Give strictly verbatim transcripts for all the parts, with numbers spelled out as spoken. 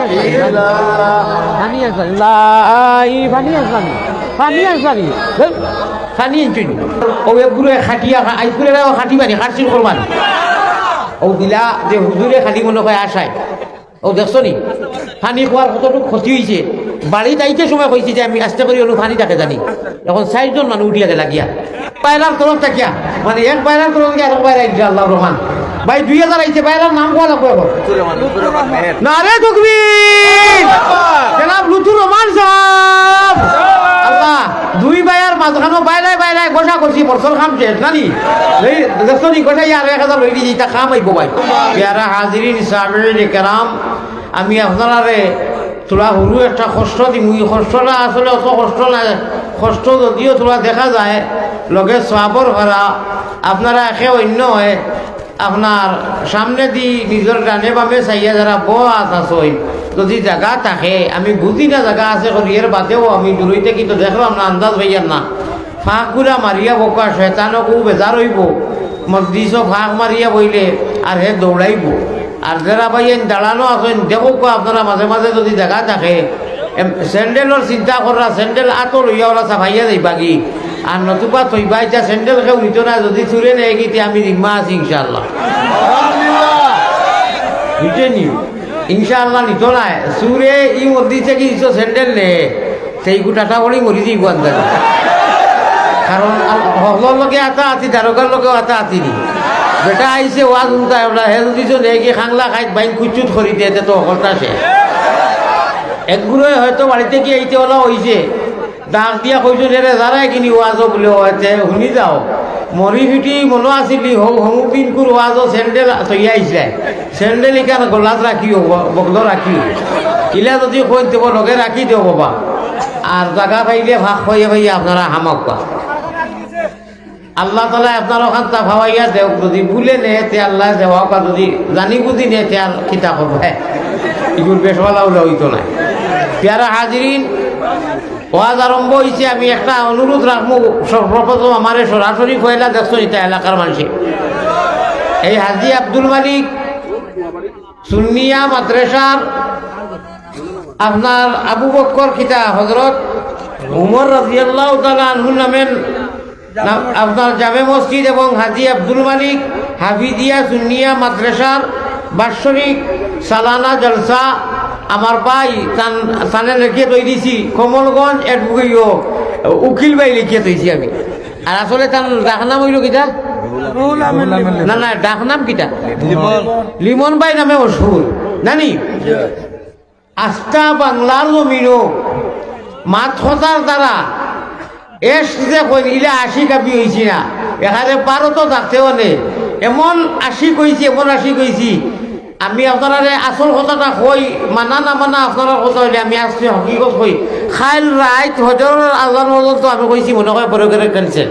পানি আনছানি, লাই, পানি আনছানি, পানি আনছানি। হেই, পানি আনছানি। ও এক গুরু খাটিয়া খা-, আইস করে খাটি পানি, খাটছিল করবানি। ও দিলা যে হুজুরে খালি মনে হয় আশায়। ও দেখছো নি? পানি খাওয়ার কতটুকু ক্ষতি হইছে। বাড়িত আইতে সময় কইছি যে আমি আস্তে করি অনো পানি থাকে জানি। এখন চাইরজন মানুষ উঠিয়া গেলা গিয়া। বাইরার তরফ থাকিয়া, মানে এক বাইরার তরফ থাকিয়া আরেক বাইরা ইনশাআল্লাহ রহমান। ভাই দুই হাজার আইছে, বাইরার নাম কওয়া লাগবো এখন। নারে তকবীর! জনাব লুথুর রহমান সাহেব! আল্লাহ, দুই বাইরার মাঝখানো বাইরায় বাইরায় গোসা করছি, বর্ষর কাম শেষ, নানি? এই দেখছো নি, গোসাই আর এক হাজার লই দিছি, তা কাম আইবো ভাই। পেয়ারা হাজিরিন, সামিরিন কেরাম, আমি আপনারারে থুড়া হুরু একটা কষ্ট দিমু। ই কষ্টটা আসলে অত কষ্ট না, কষ্ট যদিও থুড়া দেখা যায়, লগে সওয়াবর করা, আপনারা একে অন্য হয়, আপনার সামনেদি নিজর ডানে বামে চাইয়া যারা বওয়াত আছইন, যদি জাগা থাকে, আমি বুঝি না জাগা আছে করি, এর বাদেও আমি দূরই থাকি তো দেখলাম না, আন্দাজ পাইয়ার না। ফাঁকগুলা মারিয়া বউক্কা, শয়তানও খুব বেজার অইবো, মসজিদও ফাঁক মারিয়া বইলে আর হে দৌড়াইবো। আর যারা ভাইয়াইন দাঁড়ানো আছইন, দেখউক্কা আপনারা মাঝে মাঝে যদি জাগা থাকে, এম, স্যান্ডেলর চিন্তা কররা, স্যান্ডেল আতো লইয়া ওরা চাপাইয়া যাইবাগি। আর নতুবা থইবা ইতা স্যান্ডেল কেউ নিতো না, যদি চুরে নেয় গিতে আমি জিম্মা আছি ইনশাআল্লাহ। বুঝছেন নি? ইনশাআল্লাহ নিতো নায়। চুরে ই মসজিদ থাকি দিছো স্যান্ডেল নে, সেই গুটাটা বড়ি মরি যাইব আন্দাজ। কারণ আল-, হকলর লগে আতা আতি, দারোগার লগে আতা আতি নি। বেটা আইছে ওয়াজ হুনতা, ওলা হে যদি তো নেকি খাংলা খাইত বাইন কুচুত করি দে, তে তো হকলতা সে। এক গুরুয়ে হয়তো বাড়িত গিয়া এইতে ওলা হইছে, ডাক দিয়া কইছইন, "এরে যারা এগিনি ওয়াজও বুলে হইতে হুনি যাও।" মরি ফিটি মনো আছিলি, হৌ হমুক দিনকুর ওয়াজও স্যান্ডেল তৈয়া আইছে। স্যান্ডেল ইখান গলাত রাখিও, ব-, বগলো রাখিও। ইলা যদি কইন, "তেবো লগে রাখি দেও বাবা।" আর জাগা পাইলে ভাগ হইয়া পাইয়া আপনারা হামাউক্কা। আল্লাহ তাআলা আপনার ওখান তা ফাওয়াইয়া দেউক, যদি ভুলে নে, তে আল্লাহ দেওয়াউক্কা, যদি জানি বুঝি নে, তে আর কিতা করবো? হ্যাঁ, ইগুর বেশওয়ালা উলা হইতো না। পেয়ারা হাজিরিন, ওয়াজ আরম্ভ হইছে। আমি একটা অনুরোধ রাখমু, সর্বপ্রথম আমারে সরাসরি পয়লা দেখছো ইতা এলাকার মানষে। এই হাজি আব্দুল মালিক সুন্নিয়া মাদ্রাসার আপনার আবু বক্কর কিতা হযরত উমর রাদিয়াল্লাহু তাআলা আনহুর নামে না, আপনার জামে মসজিদ এবং হাজি আব্দুল মালিক হাফিজিয়া সুন্নিয়া মাদ্রাসার বাৎসরিক সালানা জলসা আমার ভাই তান, তানে লেখিয়ে তৈরি দিছি কমলগঞ্জ অ্যাডভোকেট উকিল ভাই লেখিয়ে তৈছি আমি। আর আসলে তার ডাকনাম হইল কিতা? না, না, ডাকনাম কিতা? লিমন ভাই নামে মশহুর, জানি? আস্তা বাংলার জমিনো মাত কথার দ্বারা এশ যে কইন, ইলা আশিক আমি হইছি না। এখানে ভারতও থাকতেও নে, এমন আশিক হইছি, এমন আশিক হইছি। আমি আপনারারে আসল কথাটা কই, মানা না মানা আপনারার কথা হইলে আমি আজকে হকিকত কই। কাইল রাইত হজরর আজান পর্যন্ত আমি কইছি, মনে হয় পরে করে cancel।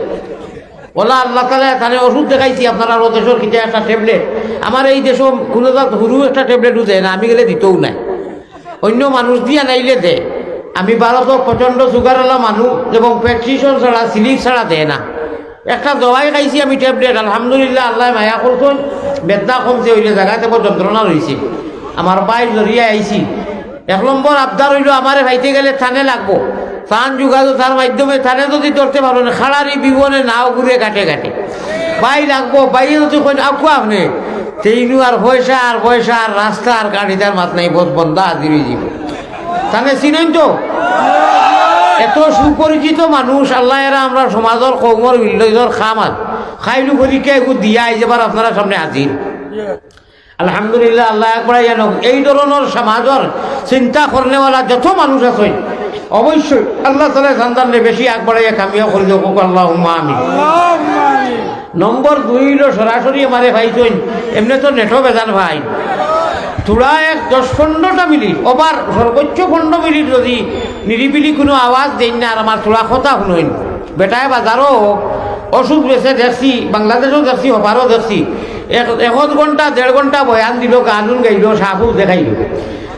ওলা আল্লাহ তাআলা তানে ওষুধ দেখাইছি, আপনারার ও দেশর কিতা একটা ট্যাবলেট। আমার এই দেশো কোনো জাত হুরু একটা ট্যাবলেটও দেয় না, আমি গেলে দিতেও নাই। অন্য মানুষ দিয়া নাইলে দে। আমি ভারতর প্রচণ্ড সুগারওয়ালা মানুষ এবং প্রেসক্রিপশন ছাড়া, স্লিপ ছাড়া দেয় না। একটা দওয়াই খাইছি আমি ট্যাবলেট, আলহামদুলিল্লাহ, আল্লায় মায়া করছইন, বেদনা কমছে, অইলে জাগাত যন্ত্রণা রইছে। আমার ভাইর জরিয়া আইছি। এক নম্বর আবদার অইলো, আমারে পাইতে গেলে তানে লাগবো। তান যোগাযোগ, তার মাধ্যমে তানে যদি ধরতে পারইন, খাড়ারি বিবনে নাও ঘুরে ঘাটে ঘাটে। ভাই লাগবো, ভাইয়ে যদি কইন, "আউক্কা আপনে", তেইনু আর পয়সা আর পয়সা আর রাস্তা আর গাড়ি তার মাত নাই, বস বন্দা হাজির অইযিবো। তানে চিনইন তো? এত সুপরিচিত মানুষ, আল্লায় এরা আমরার সমাজর কওমর বিল্লইজর খামাত। কাইলউ পরীক্ষা এগু দিয়া আইজ আবার আপনারার সামনে হাজির। আলহামদুলিল্লাহ, আল্লায় আগবাড়াইয়া নউক। এই ধরনর সমাজর চিন্তা করনেওয়ালা যত মানুষ আছইন, অবশ্যই আল্লাহ তাআলায় তানতানরে বেশি আগবাড়াইয়া কামিয়াব করি দেউক, আল্লাহুম্মা আমিন। নম্বর দুই অইলো সরাসরি আমারে পাইছইন, এমনে তো নেটও বেজান ভাই। থুড়া এক দশ পনেরোটা মিনিট, ওভার সর্বোচ্চ পনেরো মিনিট যদি নিরিবিলি কোনো আওয়াজ দেইন না আর আমার থুড়া কথা হুনইন। বেটায় বাজারও ওষুধ বেচে দেখছি, বাংলাদেশও দেখছি, ওপারও দেখছি। এক, এক ঘন্টা, দেড় ঘন্টা বয়ান দিলো, গান উন গাইলো, সাফুল দেখাইলো।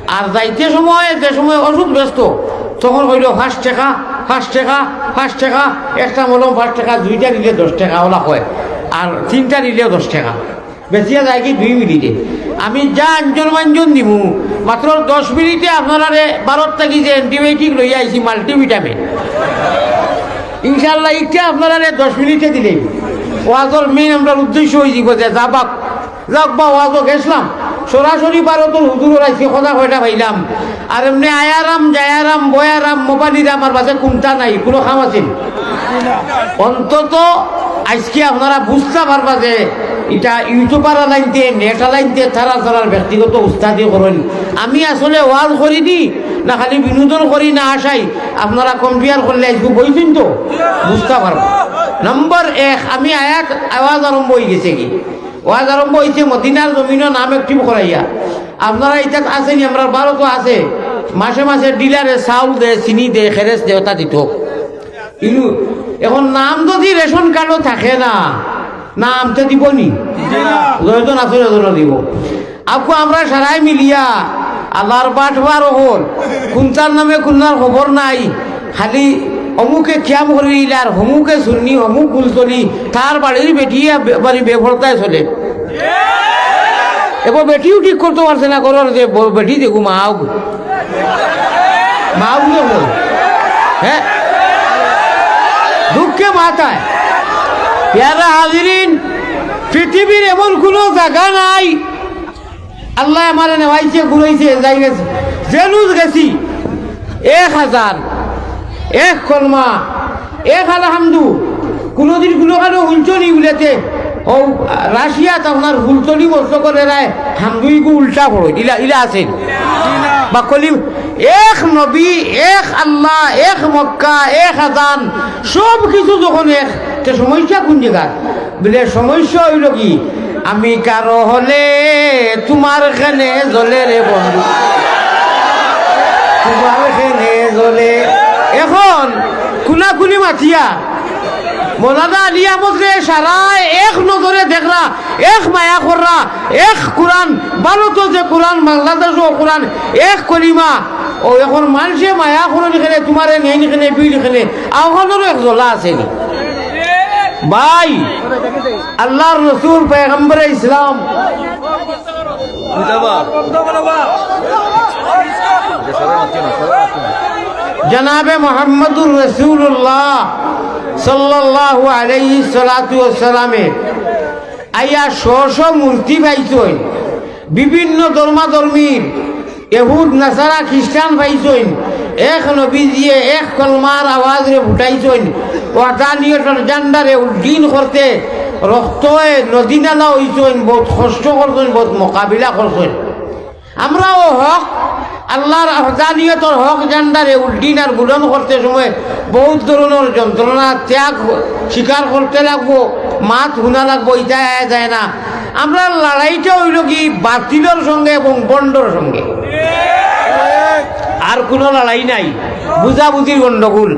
আর যাইতে সময়, যে সময় ওষুধ বেচতো, তখন কইলো, "পাঁচ টেকা, পাঁচ টেকা, পাঁচ টেকা।" একটা মলম পাঁচ টেকা, দুইটা নিলে দশ টেকা, ওলা কয়। আর তিনটা নিলেও দশ টেকা। বেচিয়া যায়গি দুই মিনিটে। আমি যা আঞ্জন মাঞ্জন দিমু, মাত্র দশ মিনিটে আপনারারে ভারত থাকি যে অ্যান্টিবায়োটিক লইয়া আইছি, মাল্টিভিটামিন, ইনশাআল্লাহ ইটা আপনারারে দশ মিনিটে দিলে ওয়াজর মেইন আমরার উদ্দেশ্য অইযিবো যে যাবাক, যাক বা ওয়াজও গেছলাম, সরাসরি ভারতর হুজুরর আইছি, কথা কয়টা পাইলাম। আর এমনে আয়ারাম, যায়ারাম, বয়ারাম, মোবাইলিরাম আর বাসে কুন্তা নাই, কুনু কাম আছে নি? অন্তত আইজকে আপনারা বুঝতা পারবা যে ইটা ইউটিউবার আলাইনতে, নেট আলাইনতে, তারা তারার ব্যক্তিগত উস্তাদি করইন। আমি আসলে ওয়াজ করি নি, না খালি বিনোদন করি না আশাই, আপনারা কম্পেয়ার করলে আইজকে বইছইন তো বুঝতা পারবা। নম্বর এক, আমি আয়াত আওয়াজ আরম্ভ অইগেছে কি? ওয়াজ আরম্ভ অইছে মদিনার জমিনো নাম অ্যাক্টিভ করাইয়া। আপনারা ইতাত আছে নি? আমরার ভারতো আছে। মাসে মাসে ডিলারে চাউল দে, চিনি দে, খেরেস দে, ওটা দিত। ইলু, এখন নাম যদি রেশন কার্ডও থাকে না, নাম তো দিবো নি? জয়জন আছে, জয়জন দিব। আপু, আমরা সারাই মিলিয়া আল্লাহর বাটবার অকল, কুনটার নামে কুনটার খবর নাই। খালি অমুকে কিয়াম করিল আর হমুকে সুন্নি, হমুক ফুলতলি, তার বাড়ির বেটিয়ে বে-, বাড়ি বেপর্দায় চলে। এবার বেটিও ঠিক করতে পারছে না, করর যে ব-, বেটি দেখু মাও। মাও দেখো। হ্যাঁ? দুঃখে মাথায়। পেয়ারা হাজিরিন, পৃথিবীর এমন কুনু জাগা নাই আল্লায় আমারে নেওয়াইছে, ঘুরাইছে, যাই গেছে, জেলুস গেছি, এক হাজার, এক কলমা, এক আলহামদু। কুনুদিন কুনুখানো হুনছো নি বুলেতে, ও রাশিয়াত আপনার ফুলতলি বন্ধ করে রায়, হামদুইগু উল্টা পড়ো, ইলা, ইলা আছে। বা কলিম, এক নবী, এক আল্লাহ, এক মক্কা, এক আজান, সব কিছু যখন এক, তে সমস্যা কুন জাগাত? বলে, সমস্যা অইলো কি, আমি কারো হলে তুমার কেনে জ্বলে রে বন্ধু, তুমার কেনে জ্বলে। এখন কুনাকুনি মাতিয়া মৌলানা আলী আহমদরে সারায় এক নজরে দেখরা, এক মায়া কররা, এক কুরআন, ভারতো যে কুরআন, বাংলাদেশও কুরআন, এক কলিমা। ও এখন মানষে মায়া করইন কেনে, তুমারে নেইন কেনে, বিল কেনে, আওখানোরও এক জ্বলা আছে নি? ভাই, আল্লাহর রসুল পয়গম্বরে ইসলাম জনাবে মুহাম্মদুর রাসূলুল্লাহ সাল্লাল্লাহু আলাইহি সালাতু ওয়াসসালামে আইয়া শ শ মূর্তি পাইছইন, বিভিন্ন ধর্মাধর্মীর, এহুদ, নাসারা, খ্রিস্টান পাইছইন, এক নবীজিয়ে এক কলমার আওয়াজরে ফুটাইছইন, ওয়াহদানিয়তর ঝান্ডারে উড্ডীন করতে রক্তয়ে নদী নালা অইছইন, বউত কষ্ট করছইন, বউত মোকাবিলা করছইন। আমরাও হক, আল্লাহর ওয়াহদানিয়তর হক ঝান্ডারে উড্ডীন আর বুলন্দ করতে সময় বউত ধরনর যন্ত্রণা, ত্যাগ স্বীকার করতে লাগবো, মাত হুনা লাগবো, ইতা আয় যায় না। আমরার লড়াইটা অইলো কি বাতিলর সঙ্গে এবং ভন্ডর সঙ্গে, আর কুনু লড়াই নাই, বুঝাবুঝির গন্ডগোল।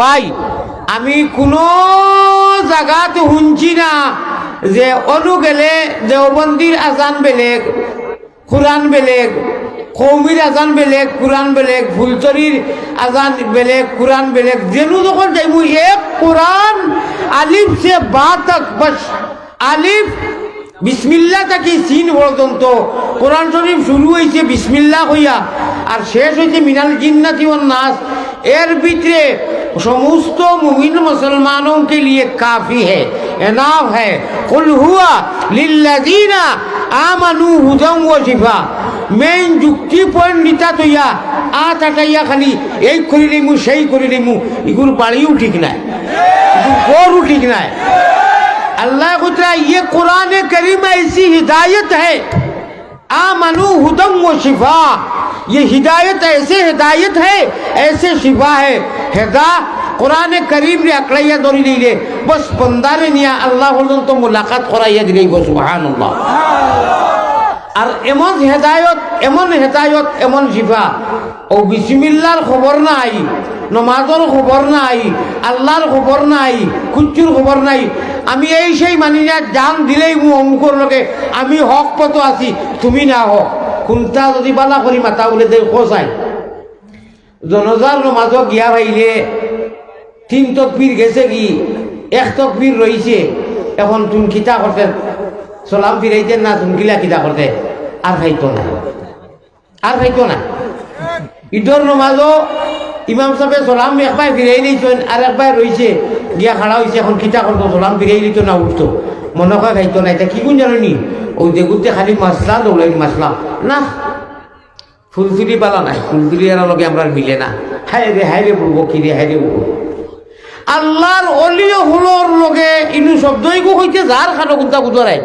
ভাই, আমি কুনু জাগাত হুনছি না যে অনো গেলে দেওবন্দির আজান বেলেগ, কুরআন বেলেগ, কওমির আজান বেলেগ, কুরআন বেলেগ, ফুলতলির আজান বেলেগ, কুরআন বেলেগ। যেনু যখন যাইমু এক কুরআন, আলিফ সে বা তক, বাস। আলিফ, বিসমিল্লাহ থাকি সিন পর্যন্ত। কুরআন শরীফ শুরু অইছে বিসমিল্লাহ কইয়া, আর শেষ অইছে মিনাল জিন্নাতি ওয়ান নাস। এর ভিতরে সমস্ত মুমিন মুসলমানকে লিয়ে কাফি হে, এনাফ হে। কুল হুয়া লিল্লাযিনা আমানু হুদাম ওয়া শিফা। মেইন যুক্তি পয়েন্ট নিতা থইয়া আত আটাইয়া খালি এই করিলিমু, সেই করিলিমু, ইগুর বাড়িও ঠিক নাই, ইগুর ঘরও ঠিক নাই। আল্লাহ কইতরা, "ইয়ে কোরআনে করিম ঐসি হিদায়ত হে।" آمنوا هدى وشفاء، یہ ہدایت ایسے ہدایت ہے، ایسے شفا ہے۔ ہدا কোরআনে করিমরে আকড়াইয়া ধরি দিলে, বস বন্দারে নিয়া আল্লাহ পর্যন্ত মুলাকাত করাইয়া দিলেই বস, সুবহানাল্লাহ। আর এমন হেদায়ত, এমন হেদায়ত, এমন শিফা, ও বিসমিল্লার খবর নাই, নমাজর খবর নাই, আল্লাহর খবর নাই, কুচ্ছুর খবর নাই। আমি এই সেই মানি না, জান দিলেই মু অমুকর লগে, আমি হক পথো আছি, তুমি না হক। কুনটা যদি বালা করি মাতা বলে দে, কোথায়? জনজার নমাজো গিয়া পাইলে তিন তকবির গেছে কি, এক তকবির রইছে, এখন তুন কিতা করতে, সালাম ফিরাইতে না তুন কিলা কিতা করতে, আর খাইতো না। আর খাইতো না। ইদর নমাজও ইমাম সাবে সালাম একবার ফিরাই লইছইন, আর একবার রইছে, গিয়া খাড়া অইছে, এখন কিতা করতো, সালাম ফিরাই লইতো না উঠতো, মনে কয় খাইতো না। ইটা কিগুন জানো নি? অউ যেগুতে খালি মাসলা দৌড়াইন মাসলা। না, ফুলতুলি বালা নায়, ফুলতুলি এরার লগে আমরার মিলে না। হায় রে, হায় রে বুড়বো, কি রে, হায় রে বুড়বো। আল্লার অলি অকলর লগে ইনু শব্দ ইগু কইতে যার খানো কুন্তা গুজরায়।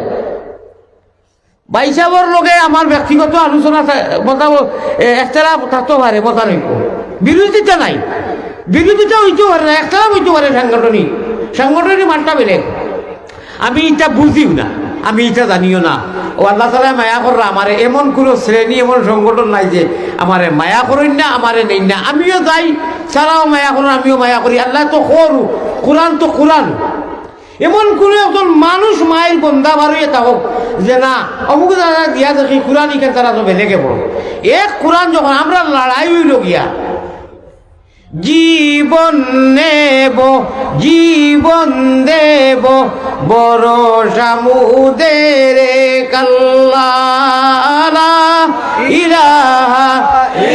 ভাইসাবর লগে আমার ব্যক্তিগত আলোচনা থা-, মতামত, এ, একতলাফ থাকতো পারে, মতানৈক্য। বিরোধিতা নাই। বিরোধিতা অইতো পারে না, একতলাফ অইতো পারে সাংগঠনিক। সাংগঠনিক মাতটা বেলেগ। আমি ইটা বুঝিও না, আমি ইটা জানিও না। অউ আল্লাহ তাআলায় মায়া কররা আমারে, এমন কুনু শ্রেণী, এমন সংগঠন নাই যে আমারে মায়া করইন না, আমারে নেইন না। আমিও যাই, তারাও মায়া করইন, আমিও মায়া করি। আল্লায় তো কর, কুরআন তো কুরআন। এমন কুনু একজন মানুষ মাইর বন্দা বারইয়া থাকউক যে না, অমুক দাদা দিয়া দেখি কুরআন ইখান তারা তো বেলেগে পড়ো। এক কুরআন যখন আমরা লড়াই অইলো গিয়া, জীবন নেব, জীবন দেব, ভরসা মোদের এক আল্লাহ, লা ইলাহা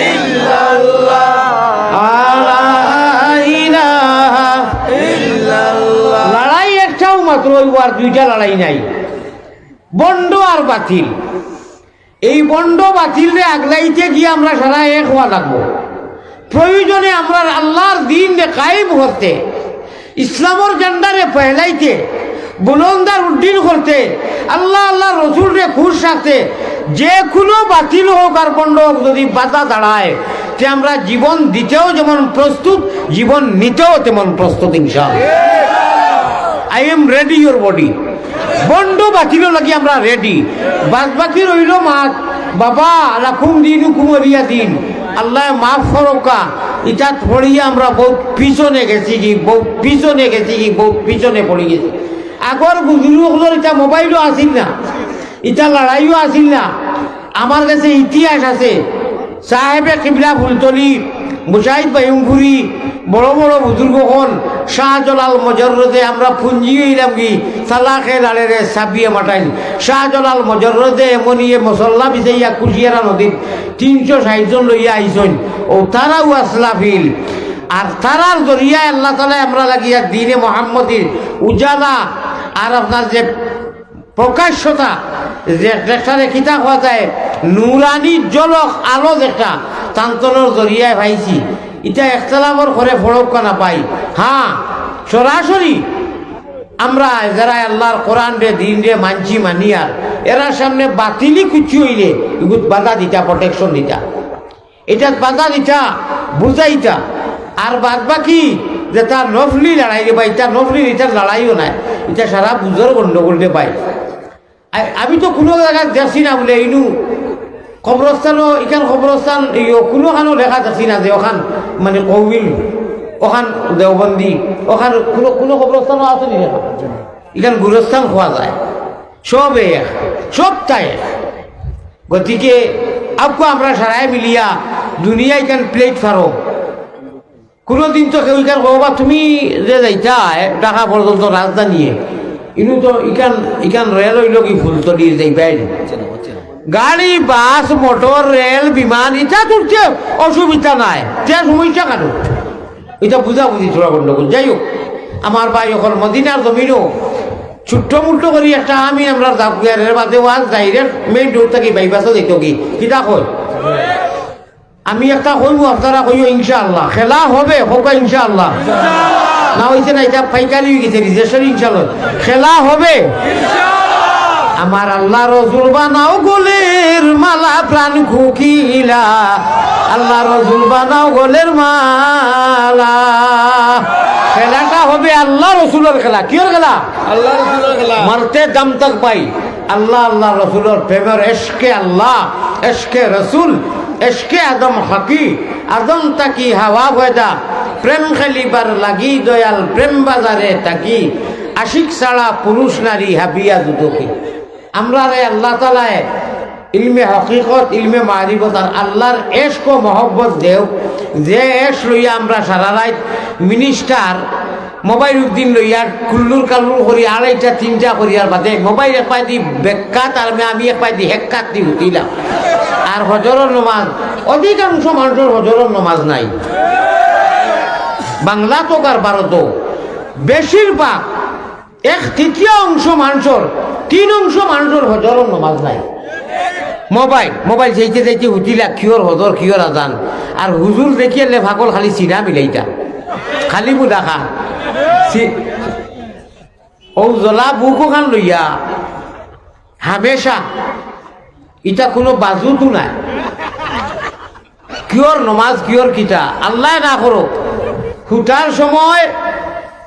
ইল্লাল্লাহ, লা ইলাহা ইল্লাল্লাহ। লড়াই একটাউ মাত্র অইবো, আর দুইটা লড়াই নাই, ভন্ড আর বাতিল। এই ভন্ড বাতিলরে আগলাইতে গিয়া আমরা সারা এক অওয়া লাগবো। প্রয়োজনে আমরার আল্লার দ্বীনরে কায়েম করতে, ইসলামর ঝান্ডারে ফেলাইতে, বুলন্দ আর উড্ডীন করতে, আল্লা, আল্লার রসুলরে খুশ রাখতে, যে কুনু বাতিল অউক আর ভন্ড অউক, যুদি বাধা দাঁড়ায়, তে আমরা জীবন দিতেও যেমন প্রস্তুত, জীবন নিতেও তেমন প্রস্তুত, ইনশাআল্লাহ। I am ready, your body। ভন্ড বাতিলর লাগি আমরা ready। বাদ বাকি রইলো মাত, বাবা, লাকুম দীনুকুম ওয়ালিয়া দীন। আল্লায় মাফ করউক্কা, ইতাত পড়িয়া আমরা বউত পিছনে গেছিগি, বউত পিছনে গেছিগি, বউত পিছনে পড়ি গেছি। আগর বুজুর্গ অকলর ইতা মোবাইলও আছিল না, ইতা লড়াইও আছিল না। আমার গেছে ইতিহাস আছে, সাহেবে কিবলা ফুলতলি, মুজাহিদ বাইহুমপুরি, বড় বড় বুজুর্গ অকল, শাহজালাল মজররদে আমরা পুঞ্জি অইলামগি, সালাখে লালেরে সাবিয়ে মাটাইল। শাহজালাল মজররদে এমনিয়ে মসল্লা বিছাইয়া কুশিয়ারা নদীত তিনশো ষাইট জন লইয়া আইছইন, অউ তারাউ আছলা ফিল। আর তারার জরিয়ায় আল্লা তাআলায় আমরার লাগিয়া দ্বীনে মোহাম্মদীর উজালা আর আপনার যে প্রকাশ্যতা, যে যেটারে কিতা কওয়া যায়, নুরানি ঝলক আলো যেটা, তান তনর জরিয়ায় পাইছি। ইটা একতলাফর ঘরে পড়উক্কা না পাই। হ্যাঁ, সরাসরি আমরা যেরা আল্লার কোরআনরে, দ্বীনরে মানছি, মানিয়ার, এরার সামনে বাতিলি কুচ্ছু অইলে ইগুত বাধা দিতা, protection দিতা। ইটাত বাধা দিতা, বুঝাইতা। আর বাদ বাকি যেটা নফলি লড়াই রে ভাই, ইটা নফলি, ইটা লড়াইও নায়, ইটা সারা বুঝর গন্ডগোল রে ভাই। আ-, আমি তো কুনু জাগাত দেখছি না বুলে ইনু কবরস্থানও, ইখান কবরস্থান, ইয়ো, কুনুখানো লেখা দেখছি না যে অখান মানে কওমি, অখান দেওবন্দি, অখান কুনু, কুনু কবরস্থানও আছে নি লেখা? ইখান গুরস্থান কওয়া যায়, সব এক, সবতা এক। গতিকে আউক্কা আমরা সারায় মিলিয়া দুনিয়া ইখান platform। কুনুদিন তো কেউ ইখান কওবা, তুমি যে যাইতায় ঢাকা পর্যন্ত রাজধানীয়ে, ইনু তো ইখান, ইখান রেল অইলোগি ফুলতলির যাইবায়। গাড়ি, বাস, মোটর, রেল, বিমান, ইতাত উঠতে অসুবিধা নাই, তে সমস্যা কেনে? ইটা বুঝাবুঝি থুড়া গন্ডগোল। যাই হউক, আমার ভাই অকল, মদিনার জমিনো ছোট্ট মুট্ট করি একটা আমিন আমরার দাবুয়ার, এর বাদে ওয়াজ direct main road থাকি বাইপাসও যাইতোগি। কিতা কয়? আমি একটা কইমু, আপনারা কইও ইনশাআল্লাহ। খেলা হবে, কউক্কা ইনশাআল্লাহ। না অইছে না, ইটা পাইকারি অইগেছে, registration ইনশাআল্লাহ। খেলা হবে। আমার আল্লা রসুল বানাও গলের মালা, প্রাণ কুকিলা। আল্লা রসুল বানাও গলের মালা। খেলাটা হবে আল্লা রসুলর খেলা। কিওর খেলা? আল্লা রসুলর খেলা। মরতে দম তক ভাই, আল্লা, আল্লা রসুলর প্রেমর, এশকে আল্লা, এশকে রসুল, এশকে আদম হকি, আদম তাকি হাওয়া পয়দা, প্রেম খেলিবার লাগি দয়াল প্রেম বাজারে তাকি, আশিক ছাড়া পুরুষ নারী হাবিয়া দুদকি। আমরারে আল্লা তাআলায় ইলমে হকিকত, ইলমে মারিফত আর আল্লার এশক ও মহব্বত দেও, যে এশ লইয়া আমরা সারা রাইত minister মোবাইল উদ্দিন লইয়া কুল্লুর কাল্লুর করি আড়াইটা তিনটা করিয়ার বাদে মোবাইল এক পায়ে দি বেক্কাত আর আমি, আমি এক পায়ে দি হেক্কাত দি হুতিলাম। আর হজরর নমাজ, অধিকাংশ মানষর হজরর নমাজ নাই। বাংলাত অউক আর ভারতো, বেশিরভাগ, এক তৃতীয় অংশ মানষর, তিন অংশ মানষর হজরর নমাজ নাই। মোবাইল, মোবাইল চাইতে চাইতে হুতিলা কিওর হজর, কিওর আজান। আর হুজুর দেখিয়ালে পাগল খালি সিনা মিলাইতা, খালি মুদাখা। সি-, অউ জ্বলা বুকখান লইয়া হামেশা, ইটা কুনু বাজুতু নাই। কিওর নমাজ, কিওর কিতা, আল্লায় না করউক। হুতার সময়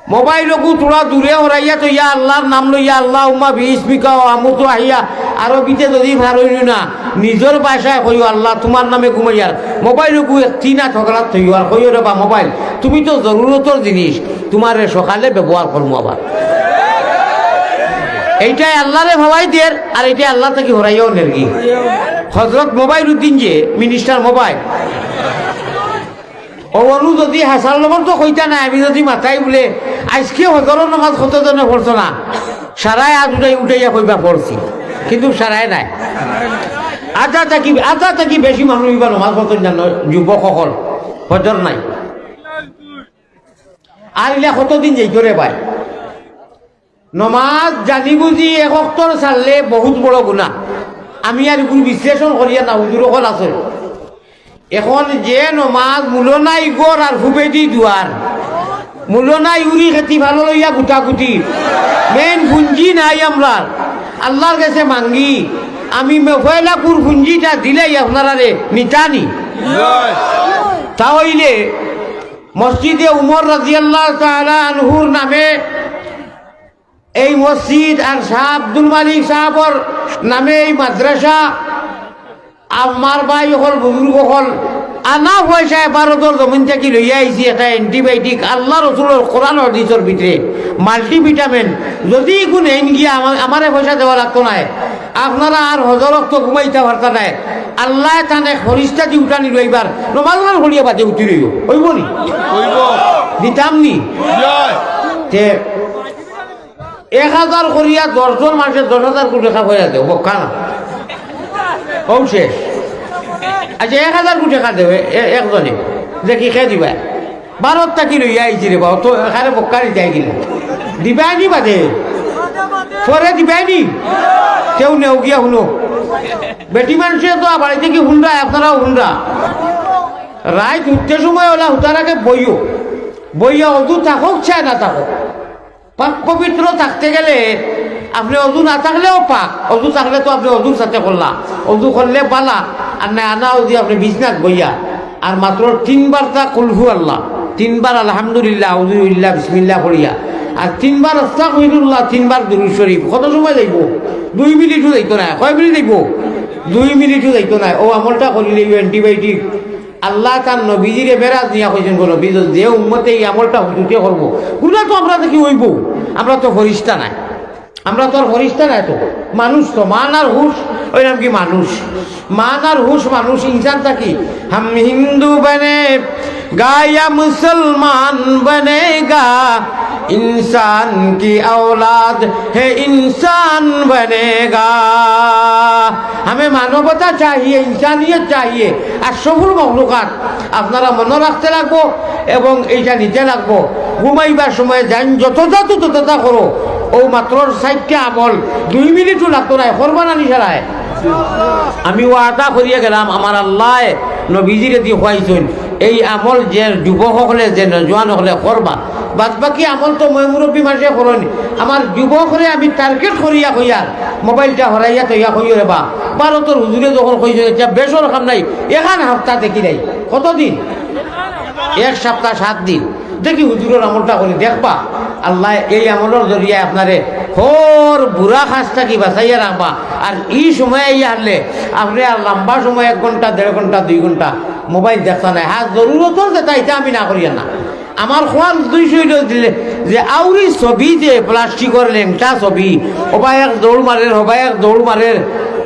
মোবাইলগু থুড়া দূরে হরাইয়া থইয়া, আল্লার নাম লইয়া, "আল্লাহুম্মা বিইসমিকা আমুতু ওয়া আহইয়া", আরবিতে যুদি পারইন না, নিজর ভাষায় কইও, "আল্লাহ, তুমার নামে ঘুমাইয়ার।" মোবাইলগু এক তিন আত হকলাত থইও, আর কইও, "রেবা মোবাইল, তুমি তো জরুরতর জিনিস, তুমারে সকালে ব্যবহার করমু আবার।" এইটায় আল্লারে ভাবাই দের, আর এইটায় আল্লা থাকি হরাইয়াও নেরগি। হজরত মোবাইল উদ্দিন যে মিনিস্টার মোবাইল, অউ অনু যুদি হাছার লবর তো কইতা নায়, আমি যুদি মাতাই বুলে, "আইজকে হজরর নমাজ কতজনে পড়ছো না?" সারায় আত উঠাই-, উঠাইয়া কইবা, "পড়ছি।" কিন্তু সারায় নায়। আধা থাকি, আধা থাকি বেশি মানুষ ইবা নমাজ পড়ছইন না, যুবক অকল, হজর নাই। আর ইলা কতদিন যাইতো রে ভাই? নমাজ জানি বুঝি এক অক্তর ছাড়লে বহুত বড় গুনা। আমি আর ইগুর বিশ্লেষণ করিয়ার না, হুজুর অকল আছে। এখন যে নমাজ মূলো নাই ঘর আর ফুবেদি দুয়ার, মূলো নাই উরি খেতি ভালো লইয়া গুটাগুটি, মেইন পুঞ্জি নাই আমরার, আল্লার গেছে মাঙ্গি, আমি মে-, পয়লা কুর পুঞ্জিটা দিলাই আপনারারে নিতানি। তা অইলে মসজিদে উমর রাদিয়াল্লাহু তাআলা আনহুর নামে এই মসজিদ আর শাহ আব্দুল মালিক সাবর নামে এই মাদ্রাসা, আমার ভাই অকল, বুজুর্গ অকল, আনা পয়সায় ভারতর জমিন থাকি লইয়া আইছি একটা antibiotic, আল্লার রসুলর কোরআন হাদিসর ভিতরে multivitamin। যুদি ইগু নেইন গিয়া আমা-, আমারে পয়সা দেওয়া লাগতো নায়, আপনারা আর হজর অক্ত ঘুমাইতা পারতা নায়। আল্লায় তান এক ফরিস্তা দি উঠানি লইবার, নমাজ খান পড়িয়া বাদে উঠি রইও, অইবো নি? অইবো। দিতাম নি? তে এক হাজার করিয়া দশ জন মানষে দশ হাজার কুটি টেকা করিয়া দেও, বক্কা না। অউ শেষ। আচ্ছা, এক হাজার কুটি টেকা দেও, এ-, এ-, একজনে। দেখি কে দিবা? ভারত থাকি লইয়া আইছি রে বা, অত এখানে বক্কা নিতে আইগিলা। দিবায় নি বাদে? পরে দিবায় নি? কেউ নেও গিয়া হুনো। বেটি মানষে তো বাড়ি থাকি হুনরা, আপনারাও হুনরা। রাইত উঠতে সময় অলা হুতার আগে বইও। বইয়া অজু থাকউক চায় না থাকউক। পাক পবিত্র থাকতে গেলে আপনে অজু না থাকলেও পাক, অজু থাকলে তো আপনে অজুর সাথে করলা, অজু করলে বালা, আর না আনা অজু আপনে বিছনাত বইয়া, আর মাত্র তিনবার তা কুলহু আল্লাহ, তিনবার আলহামদুলিল্লাহ, আউযুবিল্লাহ, বিসমিল্লাহ পড়িয়া, আর তিনবার আস্তাগফিরুল্লাহ, তিনবার দুরূদ শরীফ। কত সময় যাইবো? দুই মিনিটও যাইতো নায়। কয় মিনিট যাইবো? দুই মিনিটও যাইতো নায়। অউ আমলটা করিলে অউ antibiotic। আল্লায় তান নবীজিরে মেরাজ নিয়া কইছইন, গো নবী, যে উম্মতে ই আমলটা হুজুরকে করবো, গুনা তো আমরা থাকি অইবো, আমরা তো ফরিস্তা নায়, আমরা তো আর ফরিস্তা নায় তো, মানুষ তো, মান আর হুশ, অইলাম কি মানুষ, মান আর হুশ মানুষ, ইনসান থাকি, হাম হিন্দু বনেগা ইয়া মুসলমান বনেগা, ইনসান কি ঔলাদ হে ইনসান বনেগা। হামে মানবতা চাহিয়ে, ইনসানিয়ত চাহিয়ে, আশরাফুল মখলুকাত আপনারা মনো রাখতে লাগবো এবং এইটা নিতে লাগবো। ঘুমাইবার সময় যাইন যতটা তো ততটা করো, অউ মাত্র চাইরটা আমল, দুই মিনিটও লাগতো নায়, করবা না নি সারায়। আমি ওয়াদা করিয়া গেলাম, আমার আল্লায় নবীজিরে দি কওয়াইছইন, এই আমল যে যুবক অকলে, যে নওজোয়ান অকলে করবা, বাদ বাকি আমল তো ময়-মুরব্বি মানষে করইন। আমার যুবকরে আমি target করিয়া কইয়ার, মোবাইলটা হরাইয়া থইয়া কইও রে বা, ভারতর হুজুরে যখন কইছইন, ইটা বেশর কাম নাই, এখান হাপ্তা দেখি নাই। কতদিন? এক সাপ্তা, সাত দিন। দেখি হুজুরর আমলটা করি দেখবা, আল্লায় এই আমলর জরিয়ায় আপনারে হর বুরা কাজ থাকি বাঁচাইয়া রাখবা। আর ই সময় আইয়া হারলে আপনে আর লম্বা সময় এক ঘন্টা, দেড় ঘন্টা, দুই ঘন্টা মোবাইল দেখতা নায়। হ্যাঁ, জরুরতর যেটা, ইটা আমি না করিয়ার না। আমার খোয়ার উদ্দেশ্য অইলো দিলে যে আউরি ছবি, যে প্লাস্টিকর লেংটা ছবি, ওবা এক দৌড় মারের, হবা এক দৌড় মারের,